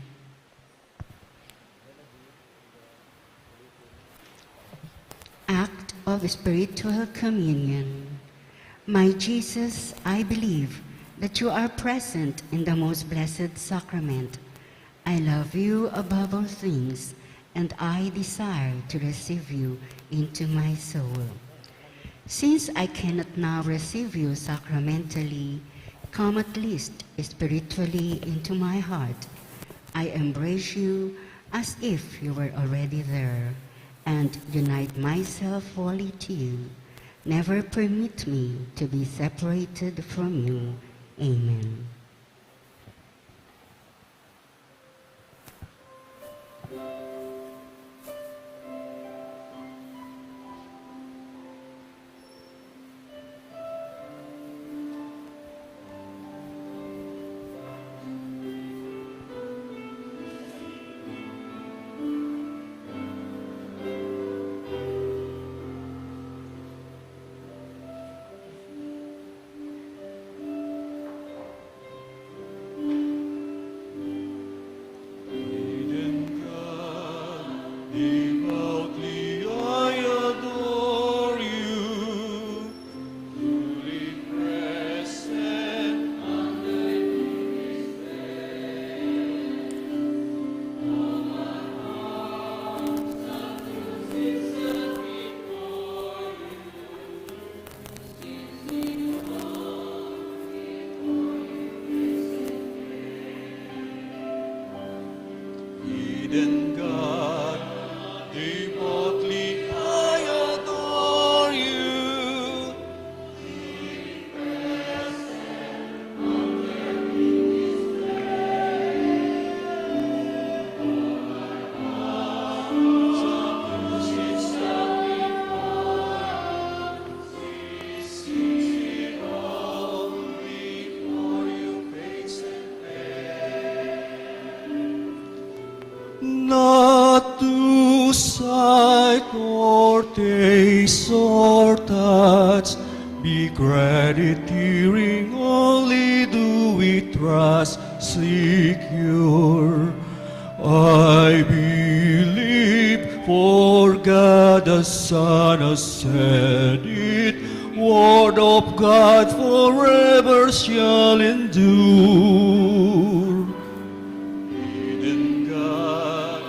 Act of Spiritual Communion. My Jesus, I believe that you are present in the most blessed sacrament. I love you above all things, and I desire to receive you into my soul. Since I cannot now receive you sacramentally, come at least spiritually into my heart. I embrace you as if you were already there, and unite myself wholly to you. Never permit me to be separated from you. Amen. Hidden God, devoutly I adore you. Truly present under His name. All my heart and truth is set before you. Hidden God, devoutly I adore you. Not to sight or taste or touch be credit hearing, only do we trust secure. I believe, for God the Son has said it, word of God forever shall endure. Hidden God,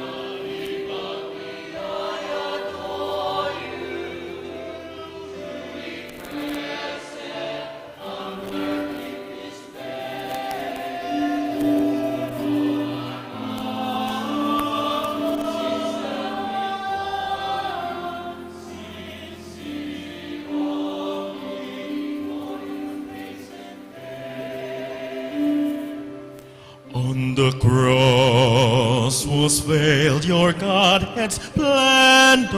on the cross was veiled your Godhead splendor.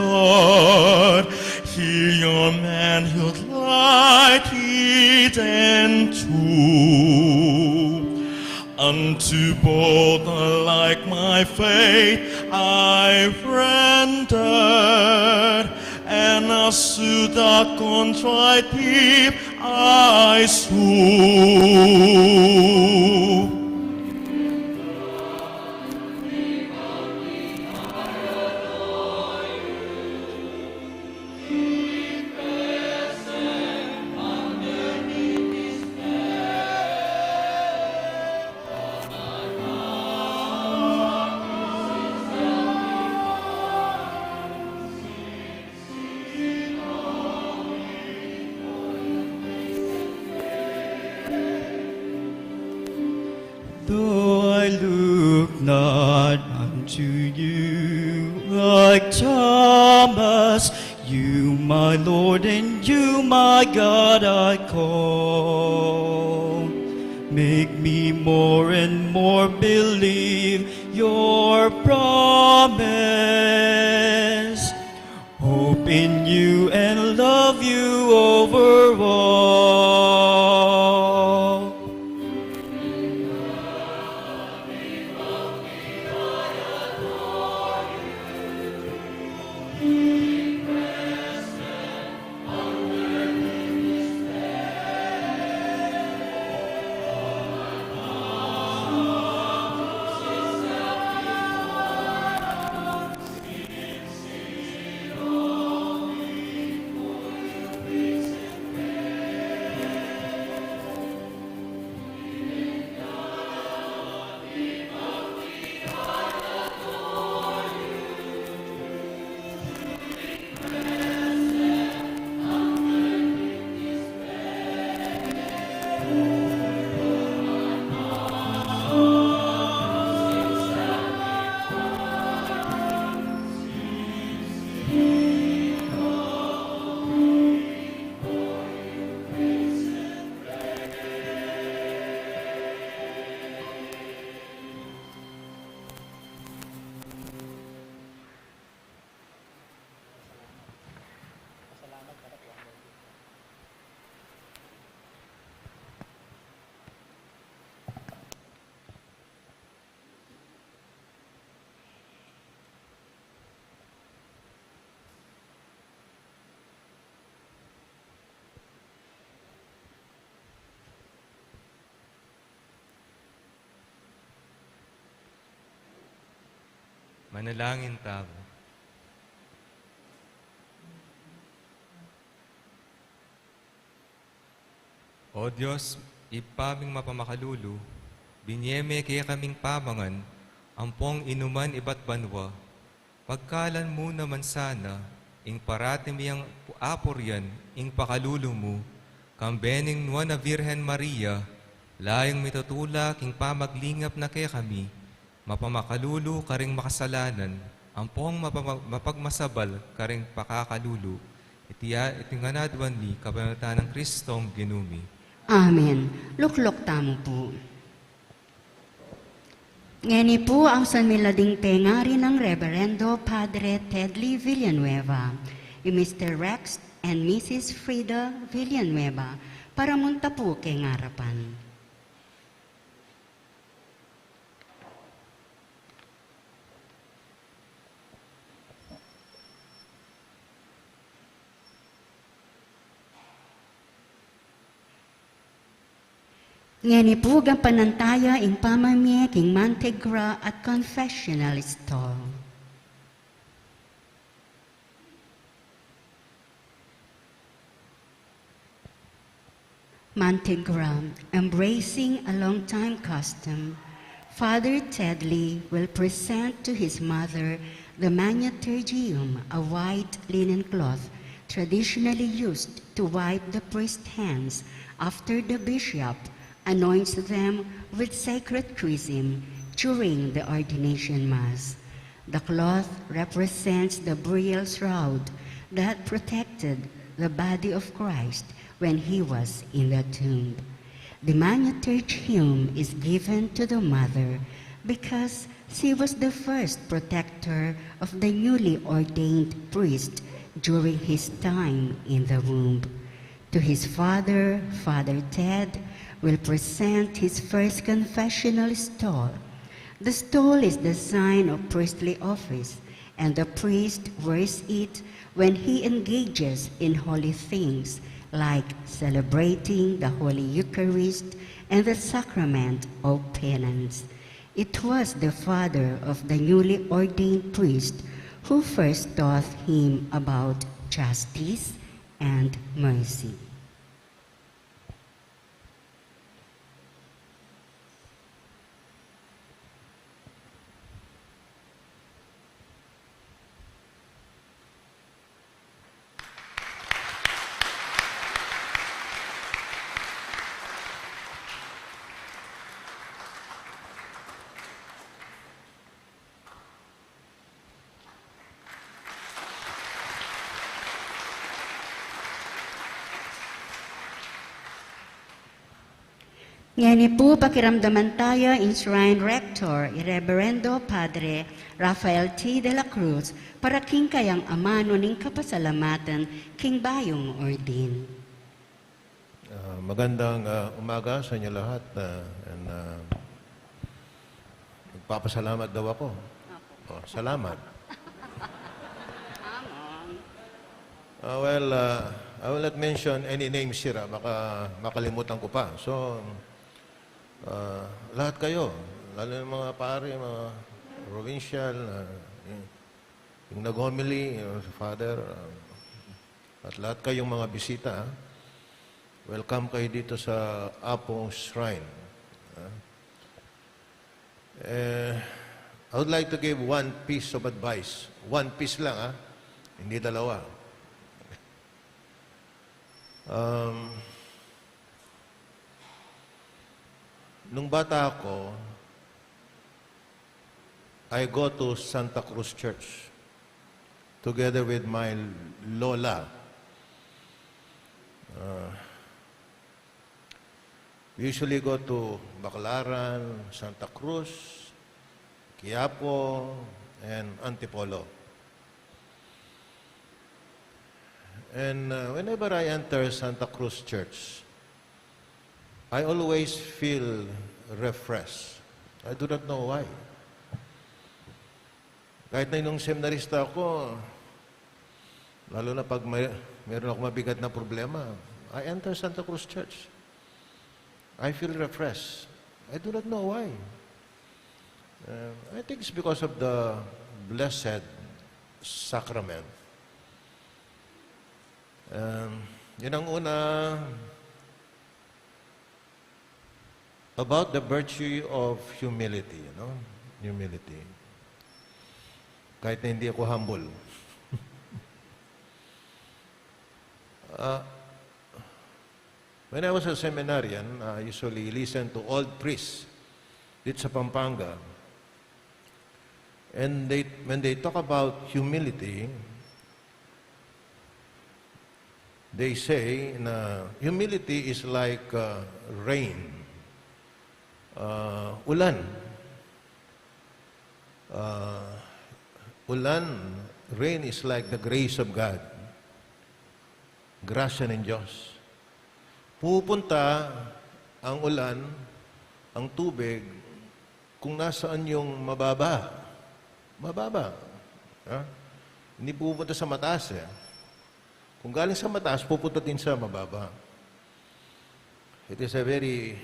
Here your manhood light hid and true. Unto both alike my faith I rendered, and as to the contrite deep I sue. Though I look not unto you like Thomas, you, my Lord, and you, my God, I call. Make me More and more believe your promise. Hope in you and love you over all. Manalangin tamu. O Dios, Ibpa ming mapamakalulu, binie me kekaming pamangan ampong inuman ibat banua. Pagkalan mu naman sana ing parati miyang apurian ing pakalulu mu, kambe ning Nuan a Virgen Maria, layung mitutula king pamaglingap na kekami, mapamakalulu karing makasalanan, ampong mapama-, mapagmasabal karing pakakalulu. Iti, iti ngan aduan mi kapamilatan nang Kristong Ginu mi. Amen. Lukluk tamu pu. Ngeni pu, ausan mi la ding pengari nang Reverendo Padre Tedly Villanueva, i Mister Rex and Missus Frida Villanueva, para munta pu keng arapan. Ngeni pu, gampanan taya ing pamamie king Mantegra at Confessional Stall. Mantegra, embracing a long-time custom, Father Tedly will present to his mother the manutergium, a white linen cloth traditionally used to wipe the priest's hands after the bishop anoints them with sacred chrism during the ordination mass. The cloth represents the burial shroud that protected the body of Christ when he was in the tomb. The manutergium is given to the mother because she was the first protector of the newly ordained priest during his time in the womb. To his father, Father Ted will present his first confessional stole. The stole is the sign of priestly office, and the priest wears it when he engages in holy things like celebrating the Holy Eucharist and the Sacrament of Penance. It was the father of the newly ordained priest who first taught him about justice and mercy. Ngeni pu pakiramdaman taya ing Shrine Rector, i Reverendo Padre Rafael T. de la Cruz, para king kayang amanu ning kapasalamatan king bayung ordin. Ah, magandang, ah, umaga sa inyo lahat, ah, and, ah, magpapasalamat daw ako. Opo. Oh, salamat. Amon. Ah, well, ah, I will not mention any names here, ah. Baka makalimutan ko pa. So, ah, lahat kayo, lalo yung mga pare, mga provincial, ah, yung, yung nag-homily, yung Father, ah, at lahat kayong mga bisita, ah, welcome kayo dito sa Apo Shrine. Ah. Eh, I would like to give one piece of advice. One piece lang, ah. Hindi dalawa. Um, nung bata ako, I go to Santa Cruz Church together with my lola. Uh, We usually go to Baclaran, Santa Cruz, Quiapo, and Antipolo. And, uh, whenever I enter Santa Cruz Church, I always feel refreshed. I do not know why. Kahit na nung seminarista ako, lalo na pag may, meron ako mabigat na problema, I enter Santa Cruz Church. I feel refreshed. I do not know why. Um, I think it's because of the Blessed Sacrament. Um, yun ang una. About the virtue of humility, you know? Humility. Kahit na hindi ako humble. Ah, when I was a seminarian, I usually listened to old priests dito sa Pampanga. And they, when they talk about humility, they say na humility is like, uh, rain. Uh, ulan. Uh, ulan, rain is like the grace of God. Grasya ng Diyos. Pupunta ang ulan, ang tubig, kung nasaan yung mababa. Mababa. Ha? Hindi pupunta sa mataas, eh. Kung galing sa mataas, pupunta din sa mababa. It is a very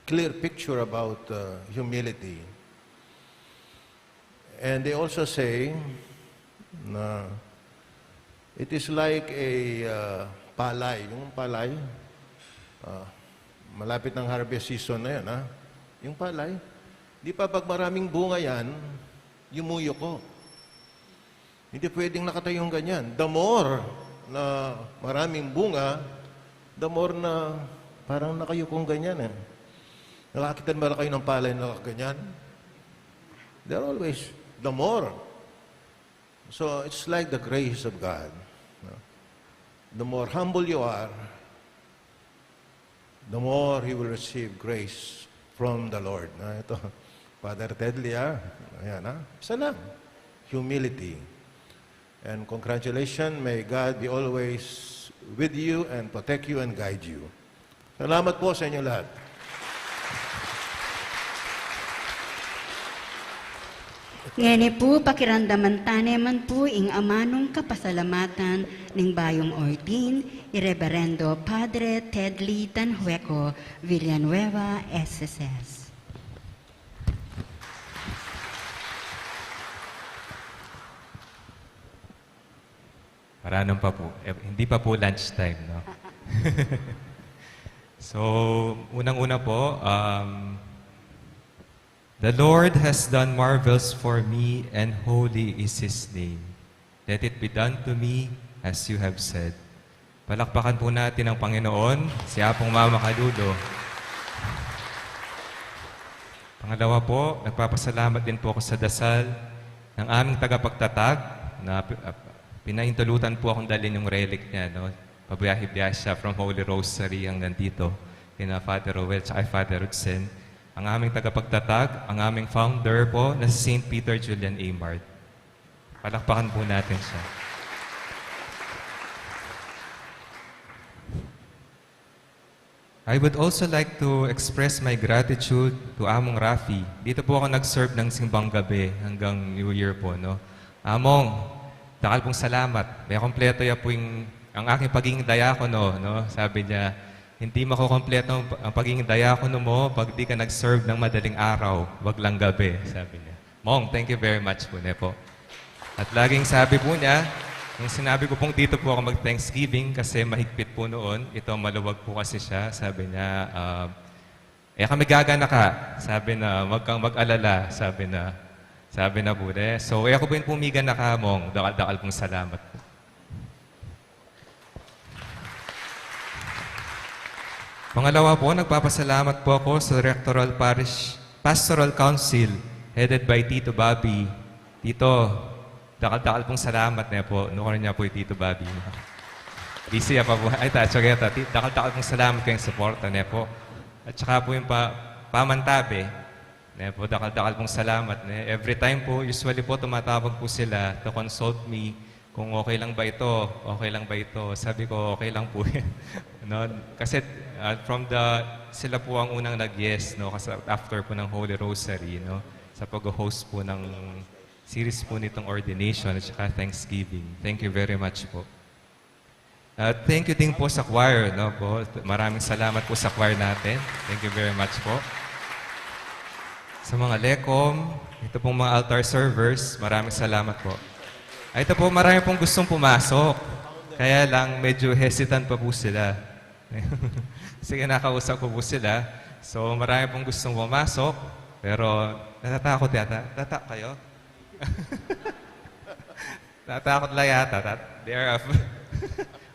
clear picture about, uh, humility. And they also say na it is like a, uh, palay. Yung palay, uh, malapit ng harvest season na yan, ha? Yung palay, di pa pag maraming bunga yan, yumuyuko. Hindi pwedeng nakatayong ganyan. The more na maraming bunga, the more na parang nakayukong ganyan, eh. Nakakita na ba kayo ng palay na nakaganyan? They're always, the more. So, it's like the grace of God, no? The more humble you are, the more you will receive grace from the Lord. Na ito, Father Tedley, ah. Ayan, ah. Isa lang. Humility. And congratulations. May God be always with you and protect you and guide you. Salamat po sa inyo lahat. Ngeni pu, pakiramdaman tane man pu ing amanung kapasalamatan ning bayung ordin, i Reverendo Padre Tedley Tanhueco, Villanueva, S S S. Maranum pa po. Eh, hindi pa po lunch time, no? So, unang-una po, um, "The Lord has done marvels for me, and holy is His name. Let it be done to me as you have said." Palakpakan po natin ang Panginoon, si Apong Mama Kalulo. Pangalawa po, nagpapasalamat din po ako sa dasal ng aming tagapagtatag na pi-, ah, pinaintulutan po akong dalhin yung relic niya, no? Pabiyahe-biyahe siya from Holy Rosary hanggang dito. kina Father Roel, tsaka kay Father Rudsen, ang aming tagapagtatag, ang aming founder po na si Saint Peter Julian Amart. Palakpakan po natin siya. I would also like to express my gratitude to Among Rafi. Dito po ako nag-serve ng simbang gabi hanggang New Year po, no? Among, dakal pong salamat. Makukumpleto ya po yung, ang aking pagiging diakono, no? Sabi niya, "Hindi makukumpleto ang, ang pagiging diakono mo pag di ka nag-serve ng madaling araw, wag lang gabi," sabi niya. Mong, thank you very much po, ne po. At laging sabi po niya, yung sinabi ko pong dito po ako mag-Thanksgiving kasi mahigpit po noon, ito maluwag po kasi siya, sabi niya, ah, "E kami gaganaka," sabi na, "wag kang mag-alala," sabi na, sabi na po, ne. So, e ko po yun pumigan na ka, Mong. Dakal-dakal pong salamat po. Pangalawa po, nagpapasalamat po ako sa Rectoral Parish Pastoral Council, headed by Tito Bobby. Tito, dakal-dakal pong salamat, ne po. Nukar niya po yung Tito Bobby. Busy ya pa po. Ay, ta, tsaka ta, ti-, dakal-dakal pong salamat kayong suporta, ne po. At saka po yung pa, pamantabe, ne po, dakal-dakal pong salamat, ne. Every time po, usually po, tumatawag po sila to consult me kung okay lang ba ito, okay lang ba ito. Sabi ko, "Okay lang po yan." No? Kasi, ah, from the, sila po ang unang nag-yes, no? Kasi after po ng Holy Rosary, no? Sa pag-host po ng series po nitong ordination at saka Thanksgiving. Thank you very much po. At thank you din po sa choir, no po? Maraming salamat po sa choir natin. Thank you very much po. Sa mga lekom, ito pong mga altar servers, maraming salamat po. Ay, ito po, marami pong gustong pumasok. Kaya lang, medyo hesitant pa po sila. Sige, nakausap ko po sila. So, marami pong gustong pumasok, pero natatakot yata. Tata kayo? Natatakot lang yata. Tat-, they are af-,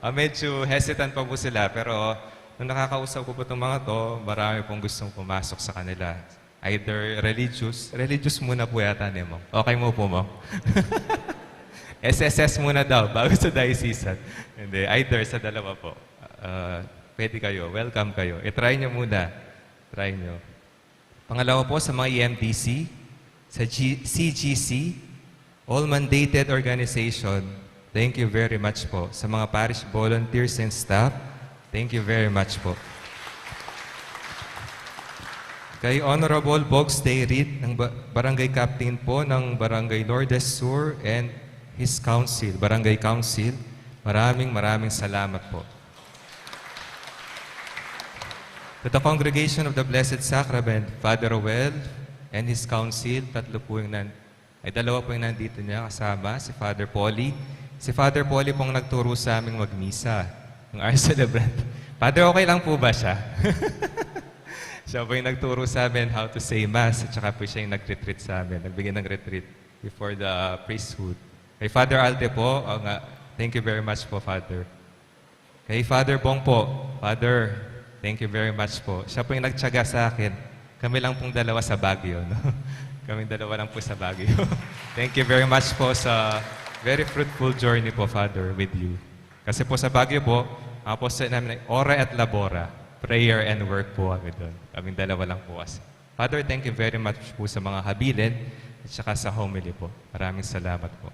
ah, medyo hesitant pa po sila, pero nung nakakausap ko po itong mga to, marami pong gustong pumasok sa kanila. Either religious, religious muna po yata ni Ma'am. Okay mo po, Ma'am? S S S muna daw, bago sa diocesan. Hindi, either sa dalawa po. Ah, pwede kayo, welcome kayo. I-try nyo muna. Try nyo. Pangalawa po, sa mga E M D C, sa G-, C G C, all mandated organization, thank you very much po. Sa mga parish volunteers and staff, thank you very much po. Kay Honorable Bogs Day Reed ng ba-, Barangay Captain po ng Barangay Lourdes Sur and his council, Barangay Council, maraming, maraming salamat po. To the Congregation of the Blessed Sacrament, Father Roel and his council, tatlo po yung nan-, ay, dalawa po yung nandito niya kasama, si Father Polly. Si Father Polly pong nagturo sa aming magmisa, yung our celebrant. Father, okay lang po ba siya? Siya po yung nagturo sa amin how to say Mass, at saka po siya yung nag-retreat sa amin, nagbigay ng retreat before the priesthood. Kay Father Alde po, oh, nga, thank you very much po, Father. Kay Father Bong po, Father, thank you very much po. Siya po yung nagtiyaga sa akin. Kami lang pong dalawa sa Baguio, no? Kaming dalawa lang po sa Baguio. Thank you very much po sa very fruitful journey po, Father, with you. Kasi po sa Baguio po, ang apostolate namin ay ora et labora, prayer and work po kami doon. Kaming dalawa lang po kasi. Father, thank you very much po sa mga habilin at saka sa homily po. Maraming salamat po.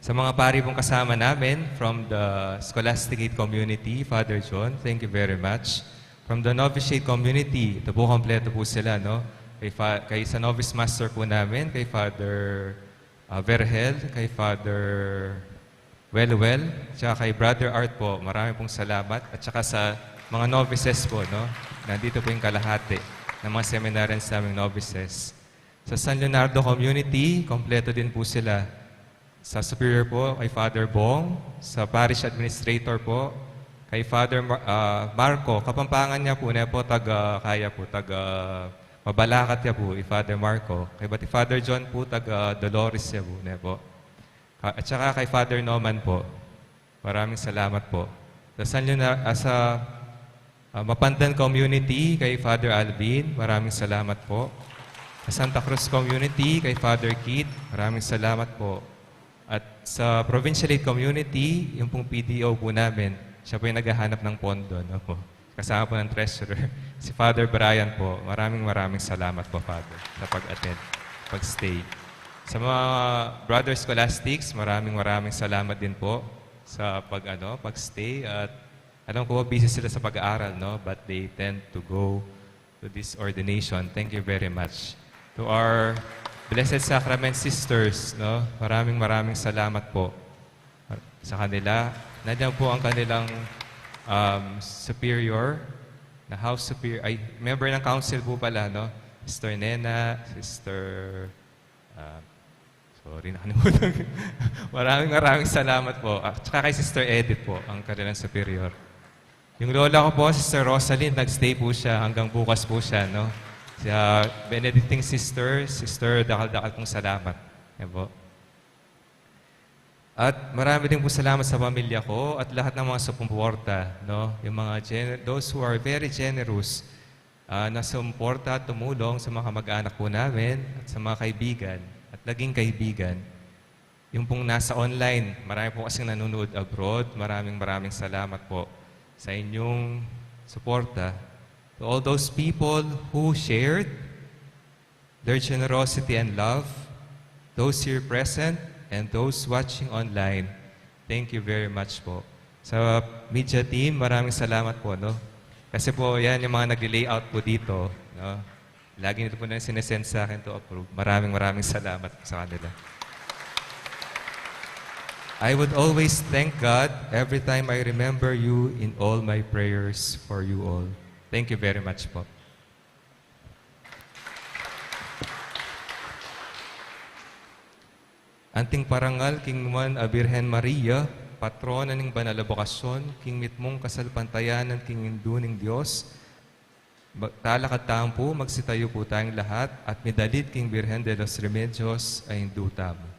Sa mga pari pong kasama namin from the Scholastic Aid Community, Father John, thank you very much. From the Novitiate Community, ito po, kompleto po sila, no? Kay Fa-, kay sa Novice Master po namin, kay Father, ah, Vergel, kay Father Welwel, tsaka kay Brother Art po, marami pong salamat. At saka sa mga novices po, no? Nandito po yung kalahati ng mga seminarians naming novices. Sa San Leonardo Community, kompleto din po sila. Sa Superior po, kay Father Bong. Sa Parish Administrator po, kay Father Mar-, ah, Marco. Kapampangan ya po, ne po, taga, kaya po, taga Mabalacat ya po, i Father Marco. Kay bati Father John po, taga Dolores ya po, ne po. Ka-, at saka kay Father Norman po. Maraming salamat po. Sa San Leonardo, ah, sa, ah, Mapandan Community, kay Father Alvin, maraming salamat po. Sa Santa Cruz Community, kay Father Keith, maraming salamat po. At sa Provincial Aid Community, yung pong P D O po namin, siya po yung naghahanap ng pondo, no po? kasama po ng treasurer, si Father Brian po. Maraming, maraming salamat po, Father, sa pag-attend, pag-stay. Sa mga brother scholastics, maraming, maraming salamat din po sa pag, ano, pag-stay. At alam ko, busy sila sa pag-aaral, no? But they tend to go to this ordination. Thank you very much. To our Blessed Sacrament sisters, no? Maraming, maraming salamat po sa kanila. Nandiyan po ang kanilang, um, superior, na house superior, ay, member ng council po pala, no? Sister Nena, Sister, ah, sorry, nakalimutan ko. Maraming, maraming salamat po. At saka kay Sister Edith po, ang kanilang superior. Yung lola ko po, Sister Rosalind, nag-stay po siya, hanggang bukas po siya, no? Siya, Benedictine sister, sister, dakal-dakal pong salamat. Yan po. At marami din po salamat sa pamilya ko at lahat ng mga sumuporta, no? Yung mga gener-, those who are very generous, ah, na sumuporta at tumulong sa mga kamag-anak po namin at sa mga kaibigan at naging kaibigan. Yung pong nasa online, marami po kasing nanonood abroad. Maraming, maraming salamat po sa inyong suporta. To all those people who shared their generosity and love, those here present, and those watching online, thank you very much po. Sa media team, maraming salamat po, no? Kasi po, yan yung mga nag-layout po dito, no? Lagi nito po na sinesend sa akin to approve. Maraming, maraming salamat po sa kanila. I would always thank God every time I remember you in all my prayers for you all. Thank you very much po. Anting parangal king nuan a Birhen Maria, patrona ning banal a bokasyon, king mitmung kasalpantayanan king Indu ning Dios, mag-, talakad tamu pu, magsitayu pu tayung lahat, at midalit king Birhen de los Remedios a Indu tamu.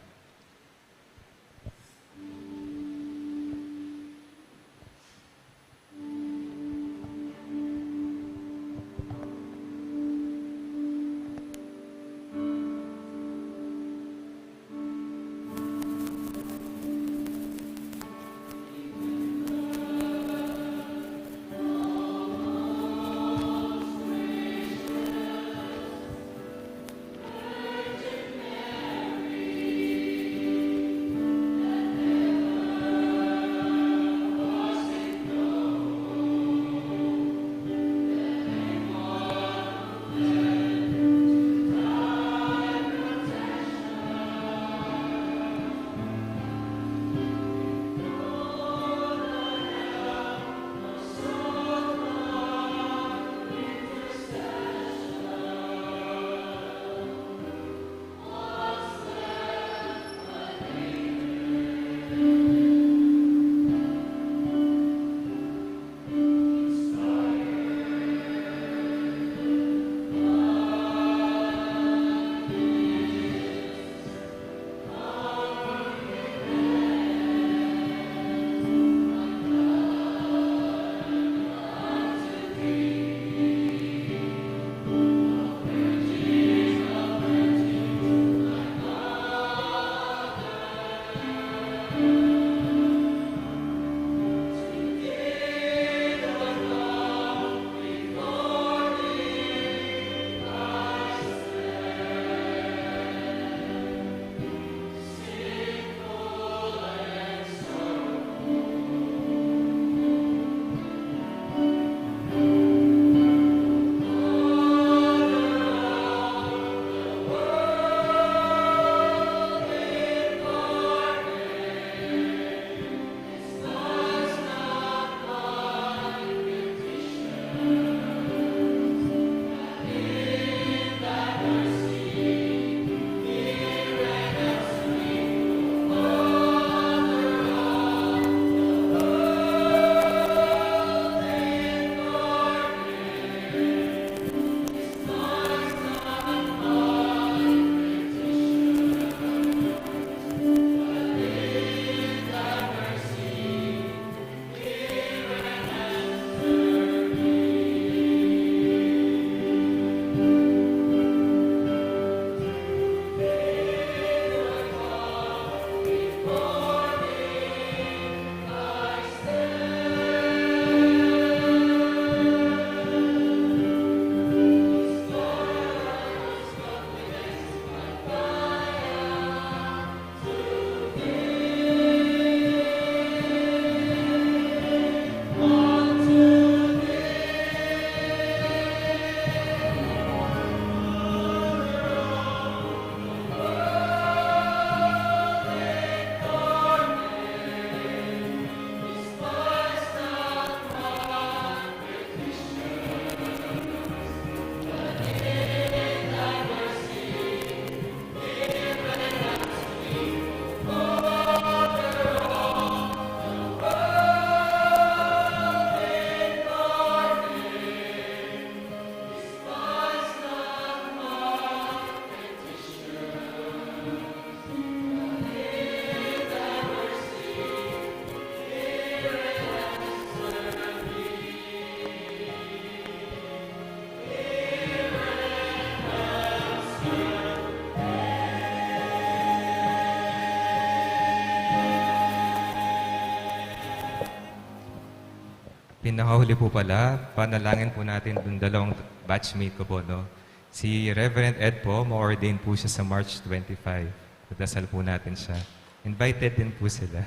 Pinakahuli po pala, panalangin po natin yung dalawang batchmate ko po, no? Si Reverend Ed po, ma-ordain po siya sa March twenty-five. Pagdasal po natin siya. Invited din po sila.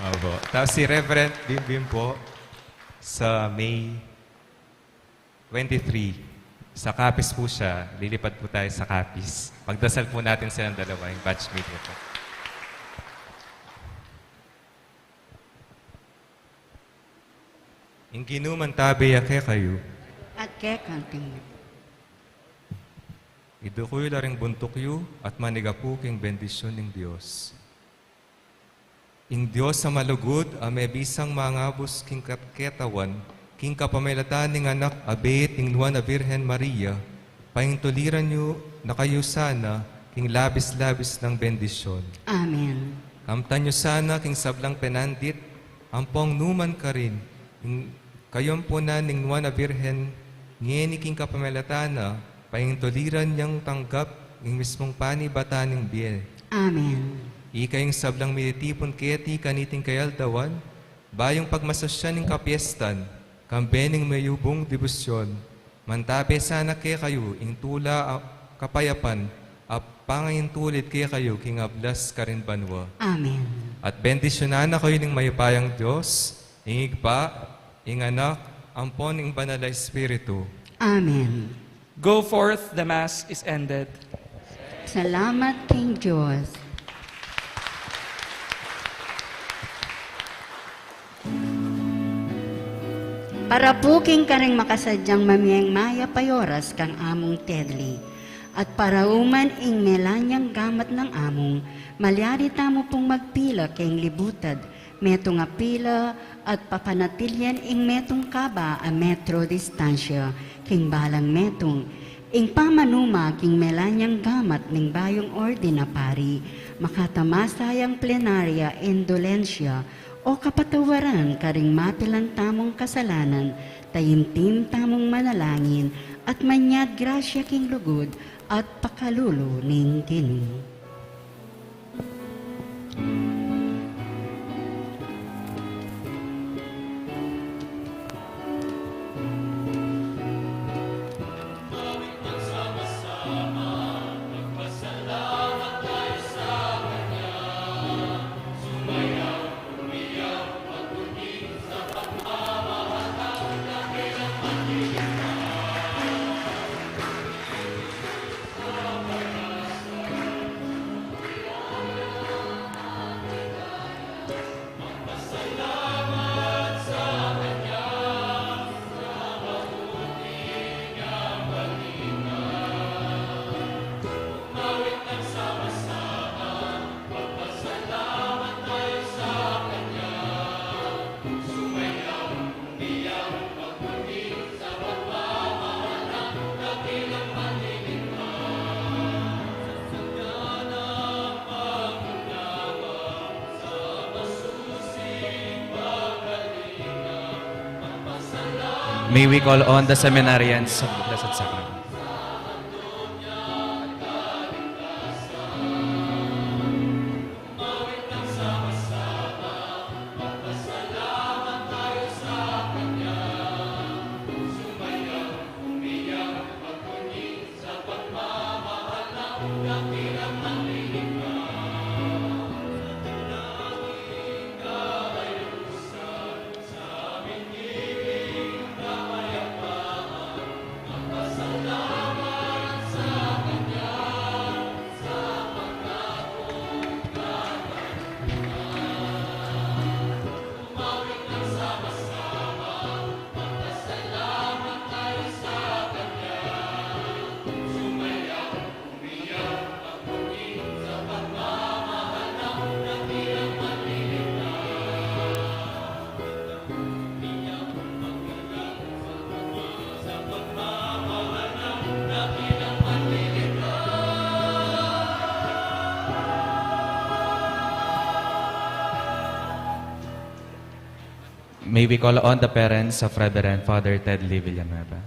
Opo. Tapos si Reverend Bimbim po, sa May twenty-three, sa Capiz po siya. Lilipad po tayo sa Capiz. Pagdasal po natin silang dalawa, yung batchmate ko po. Ing Ginu mantabe ya kekayu. At keka naman. Idukul la ring buntuk yu at manigapu king bendisyun ning Dios. Ing Dios a malugud, a mebisang mangabus king kat-, ketawan, king kapamilatan ning Anak a beit ning Nuan a Birhen Maria, paintuliran yu na kayu sana king labis-labis nang bendisyon. Amen. Kamtan yu sana king sablang penandit, ampong numan karin, ing kayampunan ning Nuan a Birhen, ngeni king kapamilatan na, paintuliran yang tanggap ing mismung panibatan ning bie. Amen. Ika ing sablang mititipun keti kaniting kayaldawan, bayung pagmasusyan ning kapiestan, kambe ning mayubung debosyon, mantabe sana kekayu ing tula a kapayapan, a pangaintulid kekayu king ablas karin banua. Amen. At bendisyunan na kayu ning mayupayang Dios, ing Ibpa, ing Anak, ampon ing Banal a Espiritu. Amen. Go forth, the Mass is ended. Salamat king Dios. Para pu king karing makasadyang mamieng mayap a oras kang Among Tedly, at para uman ing Melaniang gamat nang Among, malyari tamu pung magpila king libutad, metung a pila, at papanatilian ing metung kaba a metro distansya king balang metung. Ing pamanuma king Melaniang gamat ning bayung orden a pari, makatamasa yang plenarya indulensya o kapatawaran karing mapilan tamung kasalanan, taimtim tamung manalangin at manyad grasya king lugud at pakalulu ning Ginu. May we call on the seminarians of the Blessed Sacrament? May we call on the parents of Reverend Father Tedly Villanueva?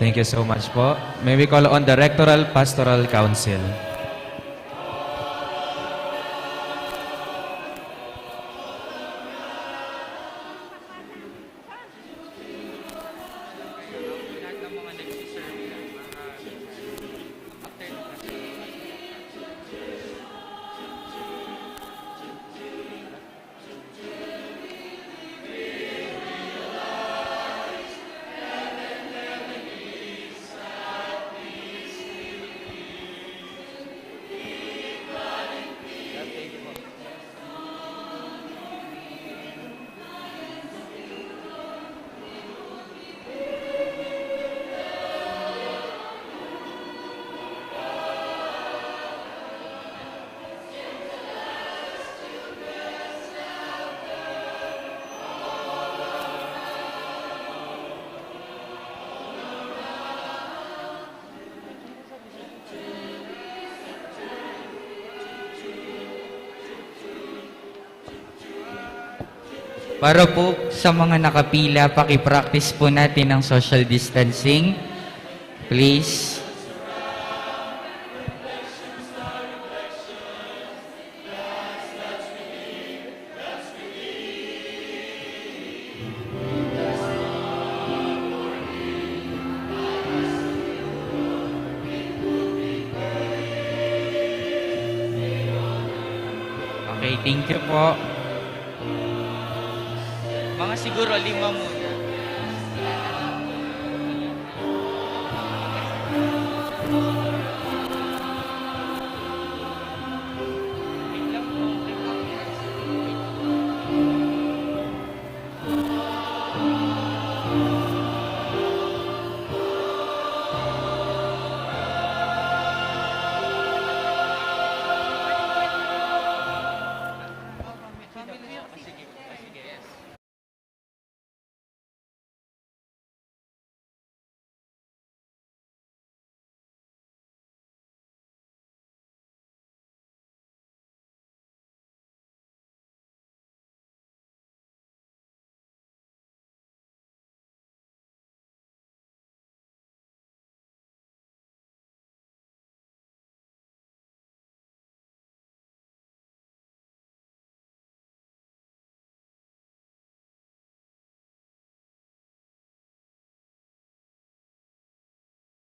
Thank you so much po. May we call on the Rectoral Pastoral Council. Para po sa mga nakapila, paki-practice po natin ang social distancing. Please. Okay, thank you po. Mga siguro lima muna.